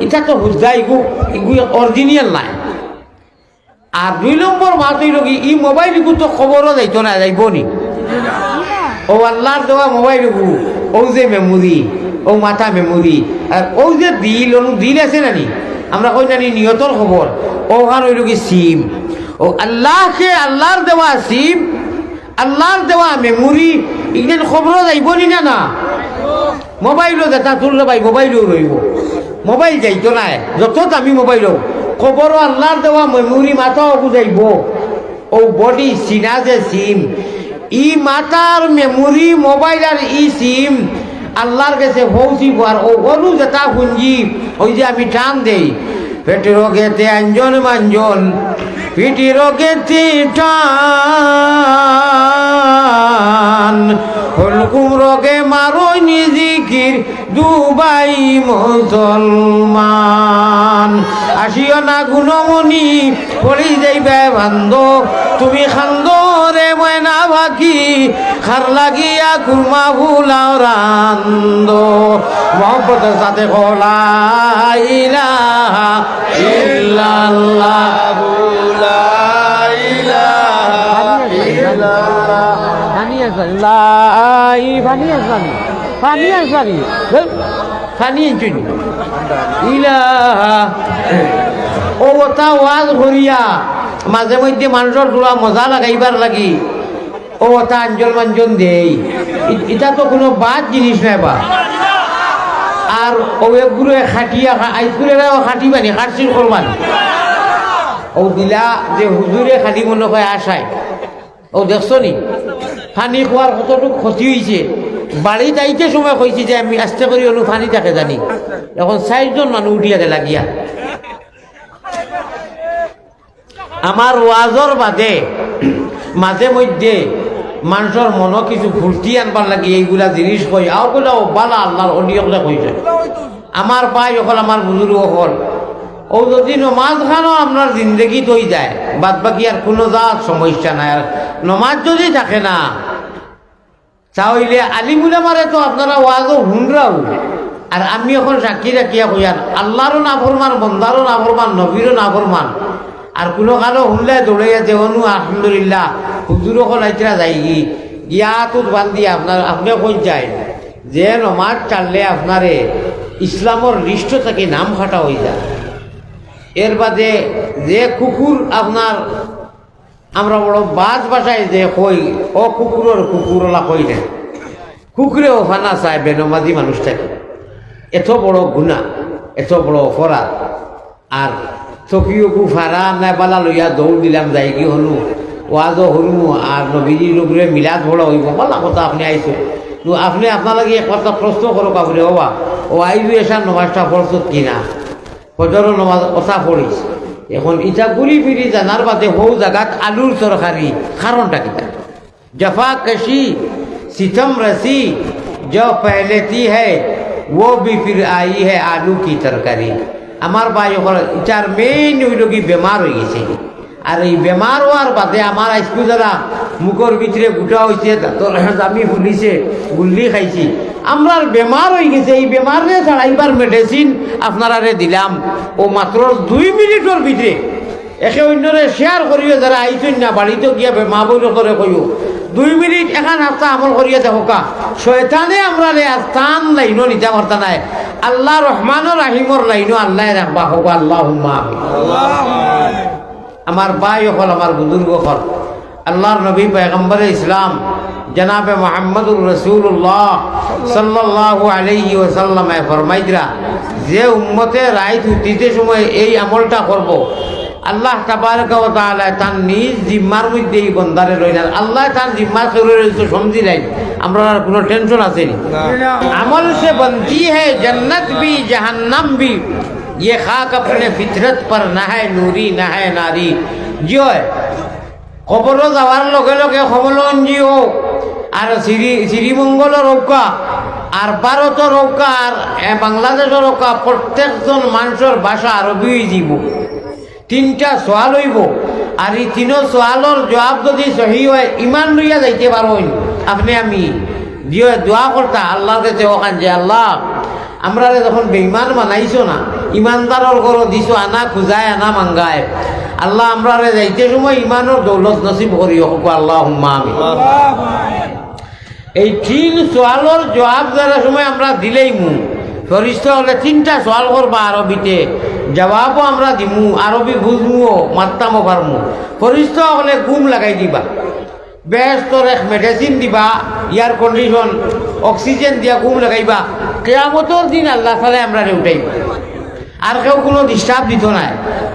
ইটা তো হুদ্দা ইগু, ইগু original নায়। আর দুই নম্বর মাত অইলো কি, ই মোবাইল ইগু তো কবরও যাইতো নায়, যাইবো নি? অউ আল্লার দেওয়া মোবাইল ইগু, অউ যে memory, অউ মাথা memory, আর অউ যে দিল, অনু দিল আছে না নি? আমরা কই না নি নিয়তর খবর, অখান অইলো গি সিম। অউ আল্লাহকে, আল্লাহর দেওয়া সিম, আল্লাহর দেওয়া মেমোরি, ইখান কবরো যাইবো নি না? না, মোবাইলো যেতা তুললে ভাই, মোবাইলো রইবো, মোবাইল যাইতো নায়, যত দামি মোবাইল অউক, কবরো আল্লাহর দেওয়া মেমোরি মাথা অগু যাইবো। অউ বডি, সিনা যে সিম, ই মাথার মেমোরি, মোবাইল আর ই সিম আল্লাহর গেছে পৌঁছিবো। আর অউ গরু যেতা পুঞ্জি, অউ যে আমি টান দেই, পেট রগেতে আঞ্জন মাঞ্জন, পিঠি রগেতে টান, হুলকুম রগে মারইনি জিকির, দুবাই মুসলমান। আসিও না গুণমণি, পড়ি যাইবে বান্দ, তুমি খান্দো রে ময়না পাখি, খার লাগিয়া কুরমা ফুলাও রান্দো। মহব্বতের সাথে কও, লা ইলাহা ইল্লাল্লাহ। লা ইলাহা ইল্লাল্লাহ। পানি আছে নি? লাই, পানি আছে নি? পানি আছে নি? ধুর, পানি আনছো নি? ইলাহা। অউ অতা ওয়াজ করিয়া মাঝে মধ্যে মানষর থুড়া মজা লাগাইবার লাগি অউ অতা আঞ্জন মাঞ্জন দেই। ই-, ইতা তো কুনু বাদ জিনিস নায় বা। আর অউ এগুরে খাটিয়া খা-, আইজকুর এরাও খাটিবানি, খাটছিল করবানি। অউ দিলা যে হুজুরে খালি মনো কয় আশায়। অউ দেখছো নি? পানি খোয়ার কতটুক ক্ষতি অইছে। বাড়িত আইতে সময় কইছি যে আমি আস্তে করি অনো পানি থাকে জানি। অখন চাইরজন মানুষ উঠিয়া গেলা গিয়া। আমার ওয়াজর বাদে মাঝে মধ্যে মানষর মনো কিছু ফুর্তি আনবার লাগি এইগুলা জিনিস কই, অউগুলাও বালা আল্লাহর অলি অকলে কইছে। আমার ভাই অকল, আমার বুজুর্গ অকল, অউ যদি নমাজ খানো আপনার জিন্দেগিত অই যায়, বাদ বাকি আর কুনু জাত সমস্যা নাই। আর নমাজ যদি থাকে না, তা অইলে আলিম উলামারে তো আপনারা ওয়াজও হুনরাও, আর আমি অখন সাক্ষী রাখিয়া কইয়ার, আল্লাহরও নাফরমান, বন্দারও নাফরমান, নবীরও নাফরমান। আর কুনু কালো হুনলে দৌড়াইয়া যে, "অনু আলহামদুলিল্লাহ, হুজুর অকল আইতরা যাইগি, গিয়া আতুত বান্দি আপনার, আপনে কই যায়?" যে নমাজ ছাড়লে আপনারে ইসলামর লিস্ট থাকি নাম কাটা অই যায়। এর বাদে যে কুকুর আপনার, আমরা বড় বাজ ভাষায় যে কই, "ও কুকুরর কুকুর" অলা কই না। কুকুরেও ফানা চায় বেনমাজি মানুষ থাকি। এত বড় গুনা, এত বড় অপরাধ। আর তকিও গু ফারা না বালা লইয়া দৌড় দিলাম, যাইগি হনু, ওয়াজও হুনমু, আর নবীজির উপরে মিলাদ পড়া অইবো। বালা কথা, আপনে আইছো। তো আপনে আপনার লাগি এক কথা প্রশ্ন করো কাউরে, ওবা, ও আইজু এশার নমাজটা পড়ছো কি না? ফজরর নমাজ অতা পড়িস। অখন ইতা ঘুরি ফিরি জানার বাদে হউ জাগাত আলুর তরকারি, কারণটা কিতা? জফা কশি, সিতম রসি, জো পহলে থি হ্যায়, ও ভি ফির আই হ্যায় আলু কি তরকারি। আমার ভাই অকল, ইতার মেইন অইলো গি বেমার অই গেছে। আর এই বেমার অওয়ার বাদে আমার আইজকু যারা মুখর ভিতরে গুটা অইছে, দাঁতর জামি ফুলিছে, গুল্লি খাইছি, আমরার বেমার অই গেছে। এই বেমাররে ছাড়াইবার মেডিসিন আপনারারে দিলাম, ও মাত্র দুই মিনিটর ভিতরে একে অইন্যরে শেয়ার করিও, যারা আইছইন না, বাড়িত গিয়া বে-, মা বইন অকলরে কইও, দুই মিনিট এখান হাপ্তা আমল করিয়া দেখউক্কা। শয়তানে আমরারে আর তান লাইনো নিতা পারতা নায়। আল্লাহ রহমানর রাহিমর লাইনো আল্লায় রাখবা, কউক্কা আল্লাহুম্মা আমিন। আমার ভাই অকল, আমার বুজুর্গ অকল, আল্লাহর নবী পয়গম্বরে ইসলাম জনাবে মুহাম্মদুর রাসূলুল্লাহ সাল্লাল্লাহু আলাইহি ওয়াসাল্লামে ফরমাইতরা, যে উম্মতে রাইত হুতিতে সময় এই আমলটা করবো, আল্লাহ তাবারাকা ওয়া তাআলা তান নিজ জিম্মার মধ্যে এই বন্দারে লইন। আর আল্লাহ তান জিম্মার কেউরে লইছে সমঝিলাইন, আমরার আর কুনু টেনশন আছে নি? না। عمل سے بنتی ہے جنت بھی جہنم بھی، یہ خاک اپنے فطرت پر نہ ہے نوری نہ ہے ناری۔ জি অয়, কবরো যাওয়ার লগে লগে কমলগঞ্জি অউক, আর শ্রী-, শ্রীমঙ্গলর অউক্কা, আর ভারতর অউক্কা, আর, এ, বাংলাদেশর অউক্কা, প্রত্যেকজন মানষর ভাষা আরবি অইযিবো। তিনটা সওয়াল অইবো, আর ই তিনো সওয়ালর জুয়াব যুদি সহি অয়, ইমান লইয়া যাইতে পারইন। আপনে আমি জি অয়, দোয়া করতা আল্লাহর গেছে অখান যে, "আল্লাহ, আমরারে যখন বেঈমান বানাইছো না, ইমানদারর ঘরো দিছো আনা খুজায় আনা মাঙ্গায়, আল্লাহ, আমরারে যাইতে সময় ইমানর দৌলত নসিব করিও", কউক্কা আল্লাহুম্মা আমিন। এই তিন সওয়ালর জুয়াব যারা সময় আমরা দিলাইমু, ফিরিস্তা অকলে তিনটা সওয়াল করবা আরবিতে, জবাবও আমরা দিমু, আরবি বুঝমুও, মাততামও পারমু। ফিরিস্তা অকলে ঘুম লাগাই দিবা, বেহেস্তর এক medicine দিবা, air condition, oxygen দিয়া ঘুম লাগাইবা। কিয়ামতর দিন আল্লাহ তাআলায় আমরারে উঠাইবা। আর কেউ কুনু disturb দিতো নায়।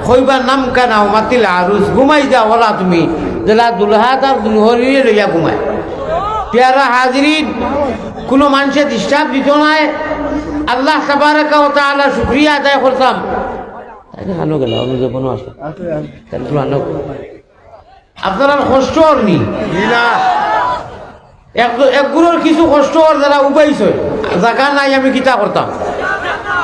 কইবা, "নাম কা নাওমাতিল আরুস, ঘুমাই যাও অলা তুমি, যেলা দুলহা তার দুলহরিরে লইয়া ঘুমায়।" পিয়ারা হাজিরিন, কুনু মানষে disturb দিতো নায়। আল্লাহ তাবারাকা ওয়া তাআলার শুকরিয়া আদায় করতাম। আরে, আনো গেল, আমি যে কোনো আসলাম। তাহলে তুমি আনো। আপনারার কষ্ট অর নি? জি না। এক, একগুলোর কিছু কষ্ট অর, যারা উবাইছে, জাগা নাই, আমি কিতা করতাম?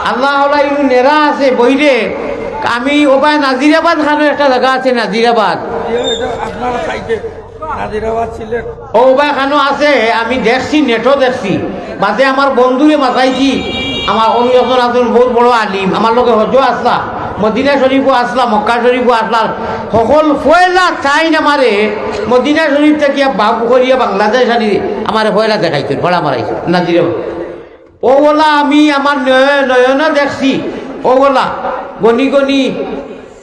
আল্লাহ ওলা ইনু নেরা আছে বইরে। আমি ওবায় নাজিরাবাদ খানো একটা জাগা আছে, নাজিরাবাদ। আপনারা সাইডে নাজিরাবাদ, সিলেট। ও ওবায় খানো আছে, আমি দেখছি, নেটও দেখছি। বাদে আমার বন্ধুরে মাতাইছি, আমার অন্য একজন আছেন, বহুত বড় আলিম, আমার লগে হজও আসলা, মদিনা শরীফও আসলা, মক্কা শরীফও আসলা। সকল পয়লা চাইন আমারে মদিনা শরীফ থাকিয়া বাবু করিয়া বাংলাদেশ আনি আমারে পয়লা দেখাইছইন, ভাড়া মারাইছইন, নাজিরে। ও ওলা আমি আমার নয়-, নয়নে দেখছি, ও ওলা গনি গনি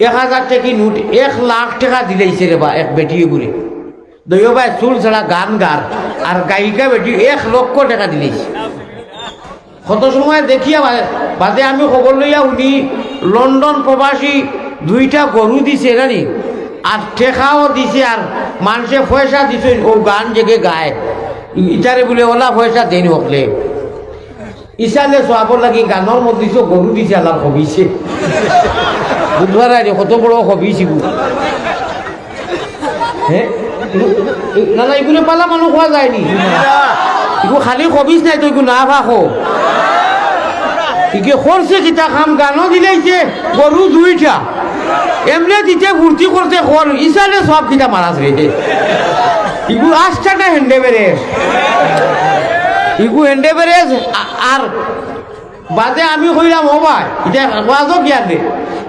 এক হাজার টেকি নোট, এক লাখ টেকা দিলাইছে রে বা, এক বেটিয়ে ঘুরে। দৈবায় চুল ছাড়া গান গার, আর গায়িকা বেটি এক লক্ষ টেকা দিলাইছে। কত সময় দেখিয়া বা-, বাদে আমি খবর লইয়া হুনি, লন্ডন প্রবাসী দুইটা গরু দিছে নানি, আর টেকাও দিছে, আর মানষে পয়সা দিছইন, ও গান যেগে গায়, ইতারে বুলে ওলা পয়সা দেইন হকলে। ইসালে সওয়াবর লাগি গানর মধ্যে গরু দিছে, আল্লাহর খবিছে। বুধবার আইলে কত বড় খবিছ ইগু। হে? না, না, ইগুরে পালা মানুষ খোয়া যায়নি। ইগু খালি খবিছ নাই তো, ইগু না ফাঁকো। ইগে করছে কিতা কাম, গানও দিলাইছে, গরু দুইটা। এমনে দিতে ফুর্তি করতে কর, ইসালে সওয়াব কিতা মারাস রে। ইগু আস্তাটা হেন্ডে বেরেস। ইগু হেন্ডে বেরেস, আ-, আর বাদে আমি কইলাম, "ও ভাই, ইটা ওয়াজও কি আর রে?"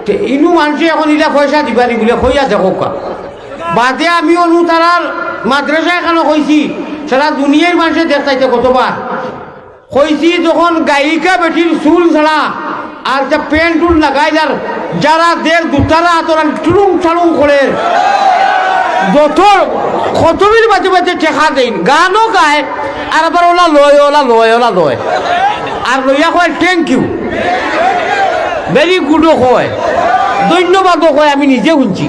তে ইনু মানষে এখন ইলা পয়সা দিবা নি বুলে কইয়া দেখো কা। বাদে আমি অনু তারার মাদ্রাসা এখানো কইছি, সারা দুনিয়ার মানষে দেখ চাইতে কতবার। কইছি যখন গায়িকা বেটির চুল ছাড়া আর তা প্যান্ট উল লাগাইল আর যারা দের দুতারা আতরান টুলুং টালুং করে, যত খতমির মাঝে মাঝে টেকা দেইন, গানও গায়, আর আবার ওলা লয়, ওলা লয়, ওলা লয়। আর লইয়া কয়, "Thank you, very good" ও কয়, ধন্যবাদও কয়, আমি নিজে হুনছি।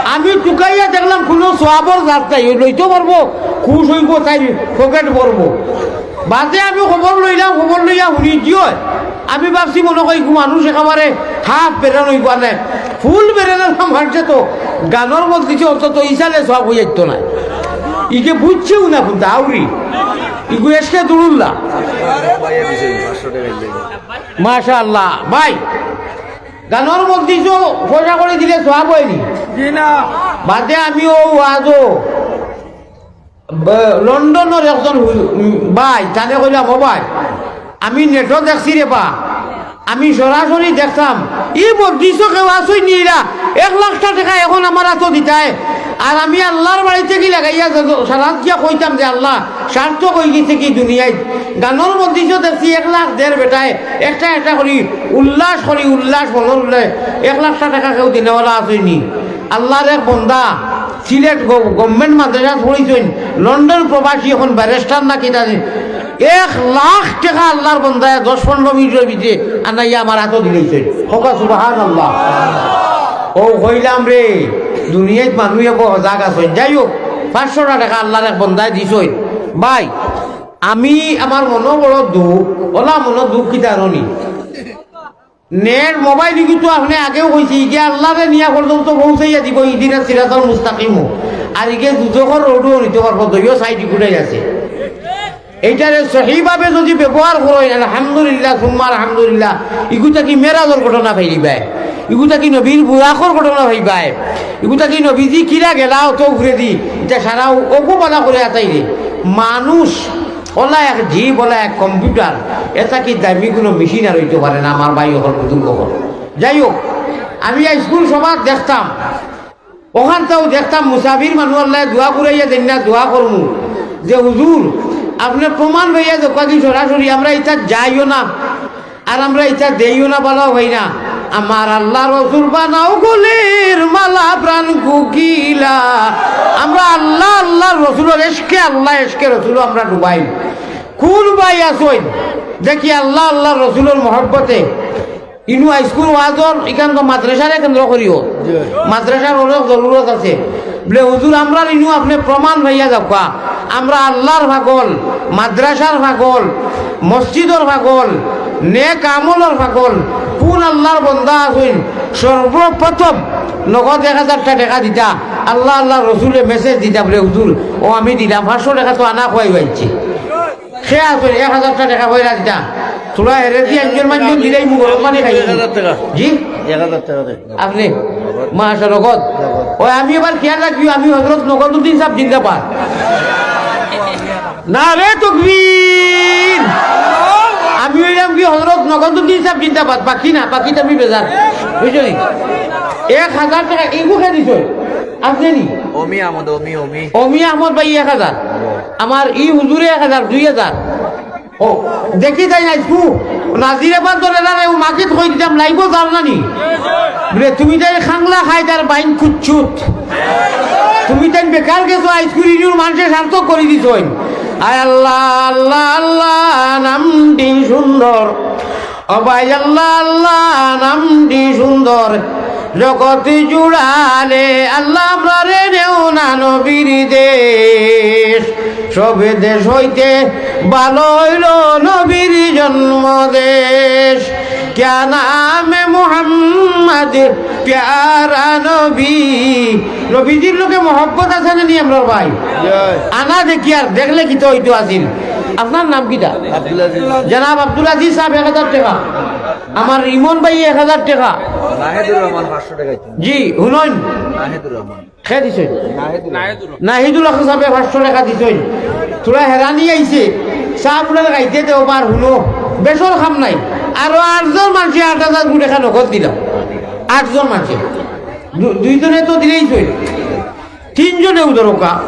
আমি টুকাইয়া দেখলাম কুনু সওয়াবর জাত নাই, ওই লইতেও পারবো, খুশ অইবো, তাই পকেট ভরবো। বাদে আমি খবর লইলাম, খবর লইয়া হুনি দিও, আমি ভাবছি মনে কয় ইগু মানুষ একেবারে হাফ বেরেন অইবো না, ফুল বেরেন না, মানষে তো গানর মধ্যে দিছে, অন্তত ইসালে সওয়াব অই যাইতো না। ইগে বুঝছেও না কুনতা আউরি। ইগু এসকে দুরুল্লাহ। মাশাআল্লাহ। ভাই, গানর মধ্যে তো পয়সা করি দিলে সওয়াব অয়নি। জি না। বাদে আমি ও ওয়াজও ব-, লন্ডনর একজন হু-, উম, ভাই, তানে কইলাম, "ও ভাই, আমি নেটো দেখছি রে বা, আমি সরাসরি দেখতাম, ই মসজিদো কেউ আছইন নি ইলা, এক লাখটা টেকা এখন আমার আতো দিতায়, আর আমি আল্লার বাড়িত কি লাগাইয়া যা-, যা-, সারাত গিয়া কইতাম যে, 'আল্লা, সার্থক অই গেছে কি দুনিয়াত।' গানর মসজিদো দেখছি এক লাখ দের বেটায়, একটা একটা করি উল্লাস করি, উল্লাস মনর উল্লাস, এক লাখটা টেকা কেউ দিনেওয়ালা আছইন নি।" আল্লার এক বন্দা, সিলেট গ-, গভর্নমেন্ট মাদ্রাসাত পড়ছইন, লন্ডন প্রবাসী, এখন ব্যারিস্টার না কিতা জানি। এক লাখ টেকা আল্লার বন্দায় দশ পনেরো মিনিটর ভিতরে আনাইয়া আমার আতো দিলাইছইন। কউক্কা সুবহানাল্লাহ। ও কইলাম রে, দুনিয়াত মানুষ এগু হজাগ আছইন। যাই হোক, পাঁচশোটা টেকা আল্লার এক বন্দায় দিছইন। ভাই, আমি আমার মনো বড় দুখ, অলা মনো দুখ কিতা জানো নি? নেট মোবাইল ইগু তো আপনে আগেও কইছি, ইগে আল্লারে নিয়া পর্যন্ত পৌঁছাইয়া দিবো, ইহদিনাস সিরাতাল মুস্তাকিমও। আর ইগে দুজখর রোডও নিতো পারবো, দুইও সাইড ইগুটাই আছে। এইটারে সহিভাবে যদি ব্যবহার করইন, আলহামদুলিল্লাহ, সুম্মা আলহামদুলিল্লাহ, ইগু থাকি মেরাজর ঘটনা পাইলিবায়, ইগু থাকি নবীর বুরাকর ঘটনা পাইবায়, ইগু থাকি নবীজি কিলা গেলা অত উপরেদি, ইতা সারা অগু বালা করে আতাইরে। মানুষ অলা এক জীব, অলা এক কম্পিউটার, এতা কি দামি কুনু মেশিন আর অইতো পারে না, আমার ভাই অকল, বুজুর্গ অকল। যাই হোক, আমি আইজ স্কুল সভাত দেখতাম, অখানতাও দেখতাম মুসাফির মানু আল্লায় দোয়া করাইয়া দেইন না, দোয়া করমু যে, "হুজুর, আপনে প্রমাণ পাইয়া দেউক্কা কি সরাসরি, আমরা ইতা যাইও না, আর আমরা ইতা দেইও না, বালাও পাই না, আমার আল্লাহ রসুল বানাও কলির মালা প্রাণ কুকিলা। আমরা আল্লাহ, আল্লাহ রসুলর এশকে আল্লাহ, এশকে রসুল আমরা ডুবাই। কোন ভাই আছইন দেখি আল্লাহ, আল্লাহ রসুলর মহব্বতে ইনু হাইস্কুল ওয়াজর ইখান তো মাদ্রাসারে কেন্দ্র করিও। মাদ্রাসার অনেক জরুরত আছে। বলে, "হুজুর, আমরার ইনু আপনে প্রমাণ পাইয়া যাউক্কা। আমরা আল্লাহর পাগল, মাদ্রাসার পাগল, মসজিদর পাগল, নেক আমলর পাগল।" কোন আল্লাহর বন্দা আছইন সর্বপ্রথম নগদ এক হাজারটা টেকা দিতা, আল্লাহ, আল্লাহ রসুলে মেসেজ দিতা, বলে, "হুজুর, ও আমি দিলাম, পাঁচশো টেকা তো আনা খোয়াই হয়েছে।" সে আছে, এক হাজারটা টেকা পয়লা দিতা। তোরা হেরে দিয়ে একজন মানুষ দিলেই মুখ গরম পানি খাই। এক হাজার টেকা। জি? এক হাজার টেকা দে। আপনি? মাশাআল্লাহ, নগদ। নগদ। ওই আমি এবার খেয়াল রাখবি, আমি হযরত নগদুদ্দিন সাহেব জিন্দাবাদ। নারে তকবীর। আমি হইলাম কি হযরত নগদুদ্দিন সাহেব জিন্দাবাদ, বাকি না, বাকিটা আমি বেজার। বুঝলি? এক হাজার টেকা এই মুখে দিছ। আপনি নি? অমি আহমদ, অমি, অমি। অমি আহমদ ভাই এক হাজার। আমার ই হুজুরে এক হাজার, দুই হাজার। ও, দেখি তাই নাই, তু, নাজিরে বাদ ধরে না রে, ও মাকে তো কই দিতাম, লাইবো যার না নি। বলে, "তুমি তাই খাংলা খাই তার বাইন কুচ্ছুত। তুমি তাই বেকার গেছো, হাইস্কুল ইউনিয়ন মানুষের সার্থক করে দিছইন।" আয় আল্লাহ, আল্লাহ, আল্লাহ, নামটি সুন্দর। ও ভাই, আল্লাহ, আল্লাহ, নামটি সুন্দর। জগত জুড়ালে আল্লাহ, আমরারে নেও না নবীর দেশ। সব দেশ হইতে ভালো হইল নবীর জন্মদেশ। ক্যা নাম মুহাম্মদ প্যারা নবী। নবীজির লগে মহব্বত আছে না নি আমরার ভাই? আনা দেখি আর দেখলে কিতা অইতো আছিল। আপনার নাম কিতা? আব্দুল আজিজ। জনাব আব্দুল আজিজ সাহেব এক হাজার টেকা। আমার ইমন ভাই এক হাজার টেকা। নাহিদুর রহমান পাঁচশো টেকা দিছেন। জি, হুনইন। নাহিদুর রহমান। কে দিছইন? নাহিদুর রহমান। নাহিদুল হক সাহেবে পাঁচশো টেকা দিছইন। থুড়া হেরানি আইছে। সাহেব উনার গাইতে দেও বার হুনো। বেসর খাম নাই। আরো আটজন মানষে আট হাজার টেকা নগদ দিলাম। আটজন মানষে। দু-, দুইজনে তো দিলেই ছইন। তিনজনে উদরকা।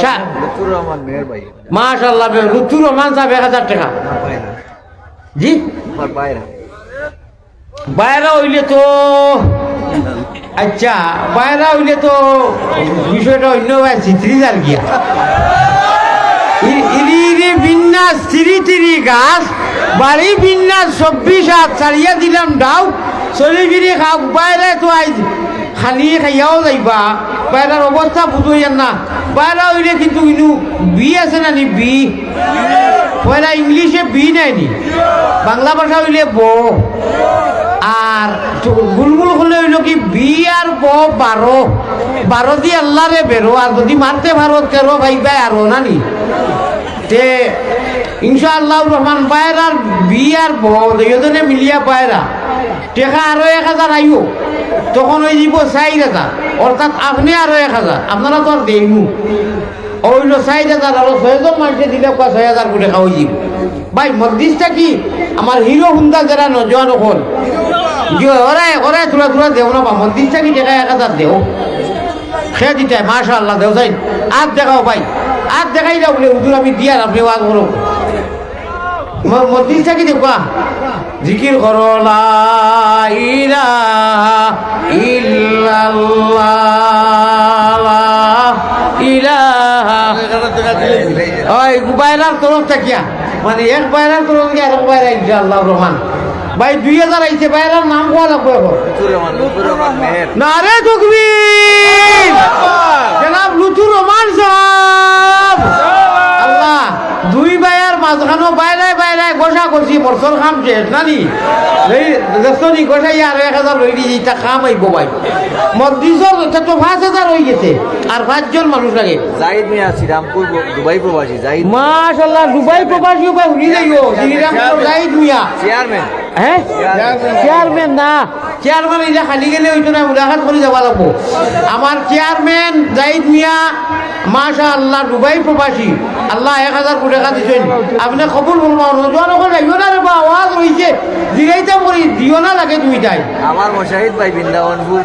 সা-, লুৎফুর রহমান মেহের ভাই। মাশাআল্লাহ, বে-, লুৎফুর রহমান সাহেব এক হাজার টেকা। আমার ভাই না। জি? আমার ভাই না। বাইরা অইলে তো, আচ্ছা, বাইরা অইলে তো বিষয়টা অন্য ভাই ছিত্রি যার গিয়া। ই-, ইরি ইরি বিন্যাস তিরি তিরি গাছ, বাড়ি বিন্যাস চব্বিশ হাত, ছাড়িয়া দিলাম ডাউ, চলি ফিরি খাও, বাইরা তো আইজ খালি খাইয়াও যাইবা, বাইরার অবস্থা বুঝইয়ার না। বাইরা অইলে কিন্তু ইনু বি আছে না নি, বি? পয়লা ইংলিশে বি নায় নি, বাংলা ভাষা অইলে ব। আর তো গুলমুল করলে অইলো কি বি আর ব বারো, বারো দি আল্লারে বেরো, আর যদি মারতে পারো তেরো পাইবায় আরো না নি। তে ইনশাআল্লাহুর রহমান বাইরার বি আর ব, দুইজনে মিলিয়া বাইরা। টেকা আরো এক হাজার আইও, তখন অইযিবো চাইর হাজার, অর্থাৎ আপনে আরো এক হাজার, আপনারা তো আর দেইনু। অইলো চাইর হাজার, আরো ছয়জন মানষে দিলে কয় ছয় হাজার করি খাওয়াই দিব। ভাই, মসজিদ থাকি আমার হিরো হুন্ডা যেরা নওজোয়ান অকল, যে ওরায়, ওরায় থুড়া থুড়া দেও না বা, মসজিদ থাকি টেকা এক হাজার দেও। কে দিতায়, মাশাআল্লাহ, দেও চাইন। আত দেখাও ভাই, আত দেখাইলাও বলে, "হুজুর, আমি দিয়ার, আপনে ওয়াজ করো।" ম-, মসজিদ থাকি দেখবা, জিকির করো, লা ইলাহা ইল্লাল্লাহ, লা ইলাহা। ওই বাইরার তরফ থাকিয়া, মানে এক বাইরার তরফ থাকিয়া আরেক বাইরা ইনশাআল্লাহ রহমান। ভাই, দুই হাজার আইছে, বাইরার নাম কওয়া লাগবো এখন। লুৎফুর রহমান, লুৎফুর রহমান মেহের। নারে তকবীর! জনাব লুৎফুর রহমান সাহেব! আল্লাহ, দুই ভাইয়ার মাঝখানো বাইরায় বাইরায় গোসা গোসি মরসর খাম শেষ, না নি? এই দেখছো নি, গোসাই আরো এক হাজার লই দিছি, ইতা খাম আইবো ভাই। মসজিদর ইতা তো পাঁচ হাজার অই গেছে, আর পাঁচজন মানুষ লাগে। জাহিদ মিয়া, শ্রীরামপুর, দুবাই প্রবাসী, জাহিদ। মাশাআল্লাহ, দুবাই প্রবাসী ভাই, হুনি যাইও, শ্রীরামপুর জাহিদ মিয়া। চেয়ারম্যান। হ্যাঁ? চেয়ারম্যান। চেয়ারম্যান না, চেয়ারম্যান ইটা খালি গেলে অইতো না, মুলাকাত করি যাওয়া লাগবো। আমার চেয়ারম্যান জাহিদ মিয়া, মাশাআল্লাহ, দুবাই প্রবাসী, আল্লাহ এক হাজার কোটি টাকা দিছইন, আপনে কবুল ফরমাও। নওজোয়ান অকল যাইও না রে বা, ওয়াজ অইছে, জিরাইতাম করি, দিও না লাগে দুইটাই। আমার মুজাহিদ ভাই বৃন্দাবনপুর,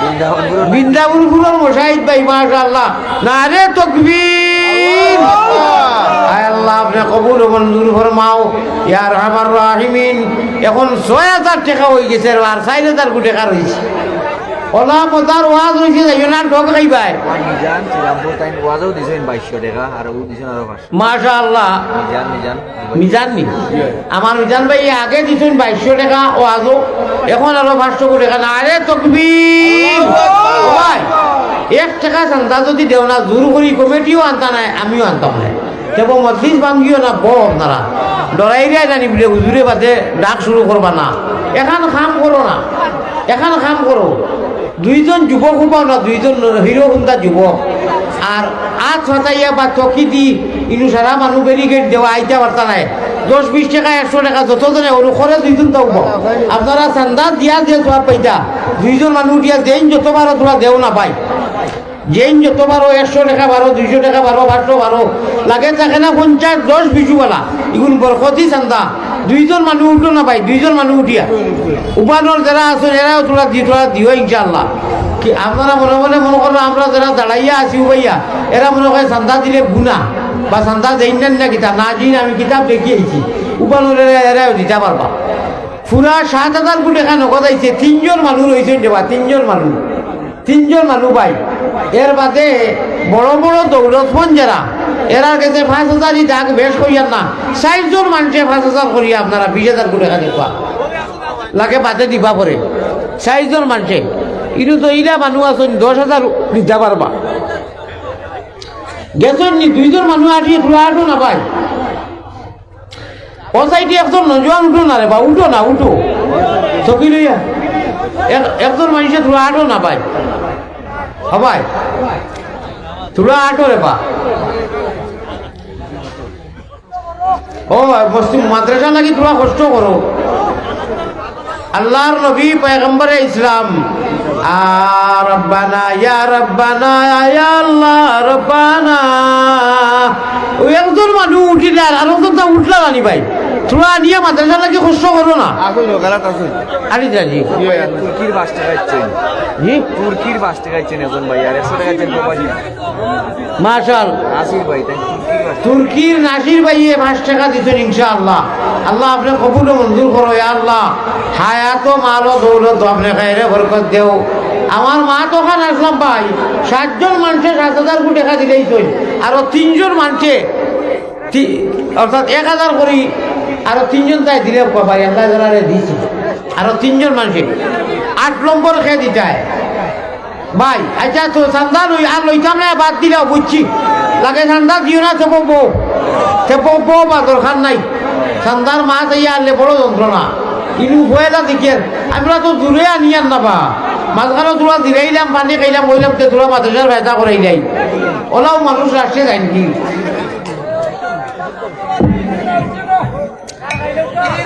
বৃন্দাবনপুর। বৃন্দাবনপুরর মুজাহিদ ভাই, মাশাআল্লাহ, নারে তকবীর। আল্লাহু আকবার। আয় আল্লাহ। আপনে কবুল ও মঞ্জুর ফরমাও, ইয়া আরহামার রাহিমিন। এখন ছয় হাজার টেকা অইগেছে, আর চাইর হাজার গু টেকা রইছে। অলা মজার ওয়াজ অইছে, যাইও না, ঠগ খাইবায়। মিজান, শ্রীরামপুর তাইন ওয়াজও দিছইন বাইশশো টেকা, আর ও দিছইন আরো পাঁচশো। মাশাআল্লাহ। মিজান, মিজান। মিজান নি? আমার মিজান ভাই আগে দিছইন বাইশশো টেকা ওয়াজও, এখন আরো পাঁচশো গু টেকা। নারে তকবীর। ভাই, এক টেকা চান্দা যদি দেও না, জোর করি কমিটিও আনতা নায়, আমিও আনতাম নায়। তেবো মজলিস ভাঙ্গিও না, বও আপনারা। ডরাইরায় জানি বুলে হুজুরে বাদে ডাক শুরু করবা না। এখান কাম করো না, এখান কাম করো। দুইজন যুবক উবাও না, দুইজন হিরো হুন্দা যুবক। আর আত ফাতাইয়া বা চকি দি ইনু সারা মানুষ ব্যারিকেড দেওয়া আইতা পারতা নায়। দশ বিশ টেকা, একশো টেকা যত জনে ওর করে দুইজন তো উবাও। আপনারা চান্দা দিয়া যে সওয়াব পাইতা, দুইজন মানুষ উঠিয়া যেইন যত পারো তোরা দেও না ভাই। যেইন যত পারো, একশো টেকা পারো, দুইশো টেকা পারো, পাঁচশো পারো, লাগে থাকে না পঞ্চাশ, দশ, বিশ ওয়ালা, ইগুন বরকতি চান্দা। দুইজন মানুষ উঠো না ভাই, দুইজন মানুষ উঠিয়া। উবানোর যারা আছেন, এরাও তোরা দি-, তোরা দিও ইনশাআল্লাহ। কি আপনারা মনে মনে মনে করো, আমরা যারা দাঁড়াইয়া আছি উবাইয়া, এরা মনে করে চান্দা দিলে গুনা, বা চান্দা দেইন না, না কিতা, না দিন আমি কিতাব দেখি আইছি। উবানোর এরা, এরাও দিতা পারবা। পুরা সাত হাজার গু টেকা নগদ আইছে, তিনজন মানুষ রইছেন রে বা, তিনজন মানুষ। তিনজন মানুষ ভাই, এর বাদে বড় বড় দৌলতমন যারা, এরার গেছে পাঁচ হাজারই দাগ বেশ করিয়ার না, চাইরজন মানষে পাঁচ হাজার করিয়া আপনারা বিশ হাজার গু টেকা দিবা, লাগে বাদে দিবা পরে। চাইরজন মানষে, ইনু তো ইলা মানুষ আছইন দশ হাজার দিতা পারবা। গেছইন নি, দুইজন মানুষ আটিয়া তোরা আটো না ভাই। ও সাইডে একজন নজওয়ান উঠো না রে বা, উঠো না, উঠো। চকি লইয়া। এক-, একজন মানষে তোরা আটো না ভাই। ও ভাই। তোরা আটো রে বা। ও মসজিদ মাদ্রাসা লাগি তোরা কষ্ট করো। আল্লাহর নবী পয়গম্বরে ইসলাম, আ, রব্বানা, ইয়া রব্বানা, ইয়া আল্লাহ, রব্বানা। ওই একজন মানুষ উঠিলে আর আরো জন তা উঠলা জানি ভাই। তোরা আনিয়া মাদ্রাসা লাগি কষ্ট করো না। আসুন, গালাত আসুন। আরে জানি। তুর্কির পাঁচ টেকা দিচ্ছেন। জি? তুর্কির পাঁচ টেকা দিচ্ছেন একজন ভাই, আর একশো টেকা দিচ্ছেন প্রবাসী। মাশাল। নাসির ভাই, তাই তুর্কির ভাষা। তুর্কির নাসির ভাইয়ে পাঁচ টেকা দিছইন ইনশাআল্লাহ। আল্লাহ আপনে কবুল ও মঞ্জুর করো, ইয়া আল্লাহ। হায়াত ও মাল ও দৌলত আপনে খাইরে বরকত দেও। আমার মা তো খান আসলাম ভাই, সাতজন মানষে সাত হাজার গু টেকা দিলাইছইন, আরো তিনজন মানষে তি-, অর্থাৎ এক হাজার করি, আরো তিনজন তাই দিলে ভাই, আল্লাহ যারারে দিছি, আরো তিনজন মানষে আট নম্বর খে দিতায়। ভাই, আচ্ছা তো চান্দা লই, আর লইতাম না, বাদ দিলাও, বুঝছি। লাগে চান্দা দিও না, তেবো বও। তেবো বও বা দরকার নাই। চান্দার মাত আইয়া আনলে বড় যন্ত্রণা। ইনু পয়লা দেখিয়ার, আমরা তো দূরে আনিয়ার না বা। মাঝখানো তোরা জিরাইলাম, পানি খাইলাম, কইলাম যে তোরা মাদ্রাসার ব্যবস্থা করাইলাই। ওলাও মানুষ রাষ্ট্রে যাইন কি?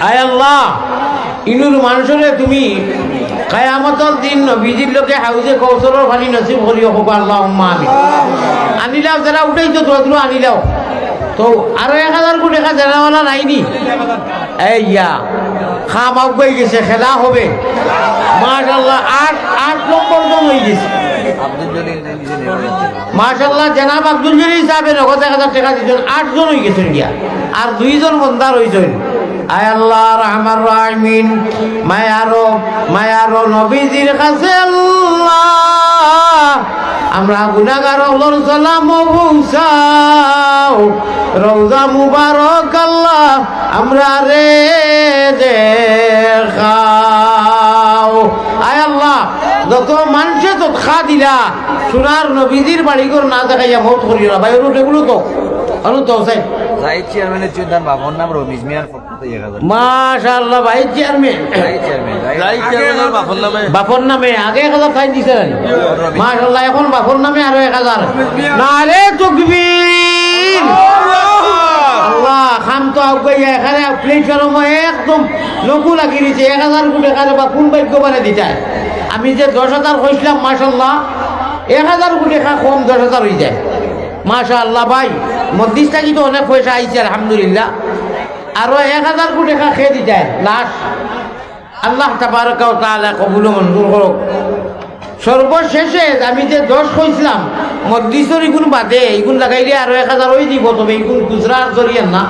আয় আল্লাহ, ইনুর মানষরে তুমি কিয়ামতর দিন নবীজির লগে হাউজে কৌসরর পানি নসিব করিও, কউক্কা আল্লাহুম্মা আমিন। আনিলাও, যারা উঠাইছো, দোয়া দোয়া আনিলাও। তো আরো এক হাজার গু টেকা দেনাওয়ালা নাইনি? এই ইয়া, কাম আগুয়াই গেছে, খেলা হবে। মাশাআল্লাহ, আট, আট নম্বর জন অইগেছে। আব্দুল জলিল নিজে নেওয়া যাচ্ছে না। মাশাআল্লাহ, জনাব আব্দুল জলিল সাহেবে নগদ এক হাজার টেকা দিছইন, আটজন অইগেছইন গিয়া, আর দুইজন বন্দা রইছইন। আয় আল্লাহ, আরহামার রাহিমিন, মায়ারো, মায়ারো নবীজির কাছে আল্লাহ, আমরা গুনাহগার অকলর সালামও পৌঁছাও, রওজা মুবারক আল্লাহ, আমরারে দেখাও। আয় আল্লাহ, যত মানষে তৎখা দিলা, সোনার নবীজির বাড়িঘর না দেখাইয়া মউত করিও না। ভাই, অনুরোধ এগুলো তো, অনুরোধ তো, হুসাইন। জাহিদ চেয়ারম্যানের চুদান বাবার নাম রমিজ মিয়ার পক্ষ থেকে এক হাজার। মাশাআল্লাহ, ভাই চেয়ারম্যান। জাহিদ চেয়ারম্যান, জাহিদ। জাহিদ চেয়ারম্যানের বাপর নামে। বাপর নামে আগে এক হাজার তাই দিছে না? মাশাআল্লাহ, এখন বাপর নামে আরো এক হাজার। নারে তকবীর। আল্লাহ, খাম তো আগুয়াইয়া এখানে প্লেটফর্ম একদম লঘু লাগি দিছে। এক হাজার গু টেকা রে বা কোন ভাগ্যবানে দিতায়। আমি যে দশ হাজার কইছিলাম, মাশাআল্লাহ, এক হাজার গু টেকা কম দশ হাজার অইযায়। মাশাআল্লাহ ভাই, মসজিদ থাকি তো অনেক পয়সা আইছে, আলহামদুলিল্লাহ। আরো এক হাজার গু টেকা খে দিতায়, লাশ। আল্লাহ তাবারাকা ওয়া তাআলা কবুল ও মঞ্জুর করুক। সর্বশেষে আমি যে দশ কইছিলাম, মজলিসর ইগুন বাদে, ইগুন লাগাইলে আরো এক হাজার অই দিব, তবে ইগুন খুচরা আর জরিয়া না।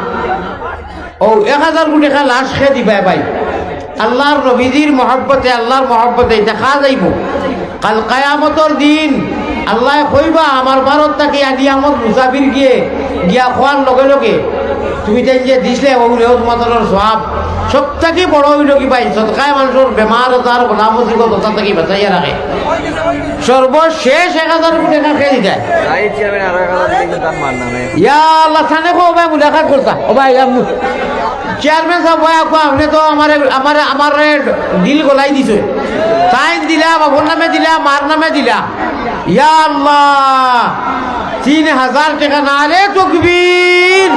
ও এক হাজার কোটি টেকা লাশ খে দিবায় ভাই। আল্লাহর নবীজির মহব্বতে, আল্লাহর মহব্বতে দেখা যাইব। কাল কায়ামতর দিন আল্লায় কইবা, "আমার ভারত থাকি আদি আমার মুসাফির গিয়ে গিয়া খোয়ার লগে লগে তুমি তাইন যে দিছলে, ওগুলো তোমাদের সওয়াব।" সব থাকি বড় অইল কি ভাই, সদকায় মানষর বেমার আজার, বালা মুসিবত, ওটা থাকি বাঁচাইয়া রাখে। সর্বশেষ এক হাজার কোটি টেকা খে দিতায়। তাই চেয়ারম্যান আরো এক হাজার দিলে কিন্তু আর মার নামে। ইয়া আল্লাহ, তানে কও ভাই মুলাকাত করতা। ও ভাই, আম-, চেয়ারম্যান সাব, ভাই, আপু, আপনে তো আমারে, আমারে, আমারে দিল গলাই দিছে। তাইন দিলা, বাপর নামে দিলা, মার নামে দিলা। ইয়া আল্লাহ, তিন হাজার টেকা, নারে তকবীর।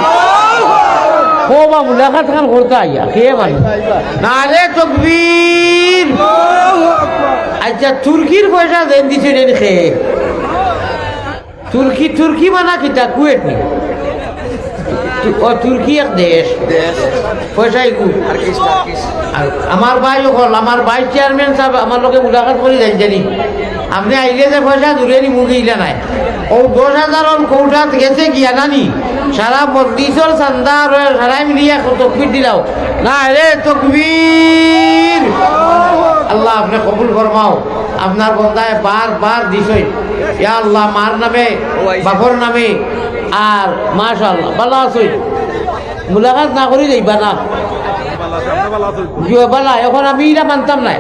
ও বা মুলাকাত খান করতা আইয়া, কে মানে? নারে তকবীর। আচ্ছা, তুর্কির পয়সা যেন দিছে, যেন খে। তুর্কি, তুর্কি মানা কিতা? কুয়েত নি? তু-, ও, তুর্কি এক দেশ। দেশ। পয়সা ইগু। আর আমার ভাই অকল, আমার ভাইস চেয়ারম্যান সাব আমার লগে মুলাকাত করি যাইন জানি। আপনে আইলে যে পয়সা দূরে নি মুখে ইলা নাই। ও দশ হাজার অন কৌটাত গেছে গিয়া নানি। সারা মজলিসর চান্দা আর সারাই মিলিয়া তকবীর দিলাও। নারে তকবীর। আল্লাহ আপনে কবুল ফরমাও। আপনার বন্দায় বার বার দিছইন। ইয়া আল্লাহ, মার নামে, বাপর নামে, আর মাশাআল্লাহ, বালা আছইন। মুলাকাত না করি যাইবা না। জি, বালা, এখন আমি ইলা মানতাম নায়।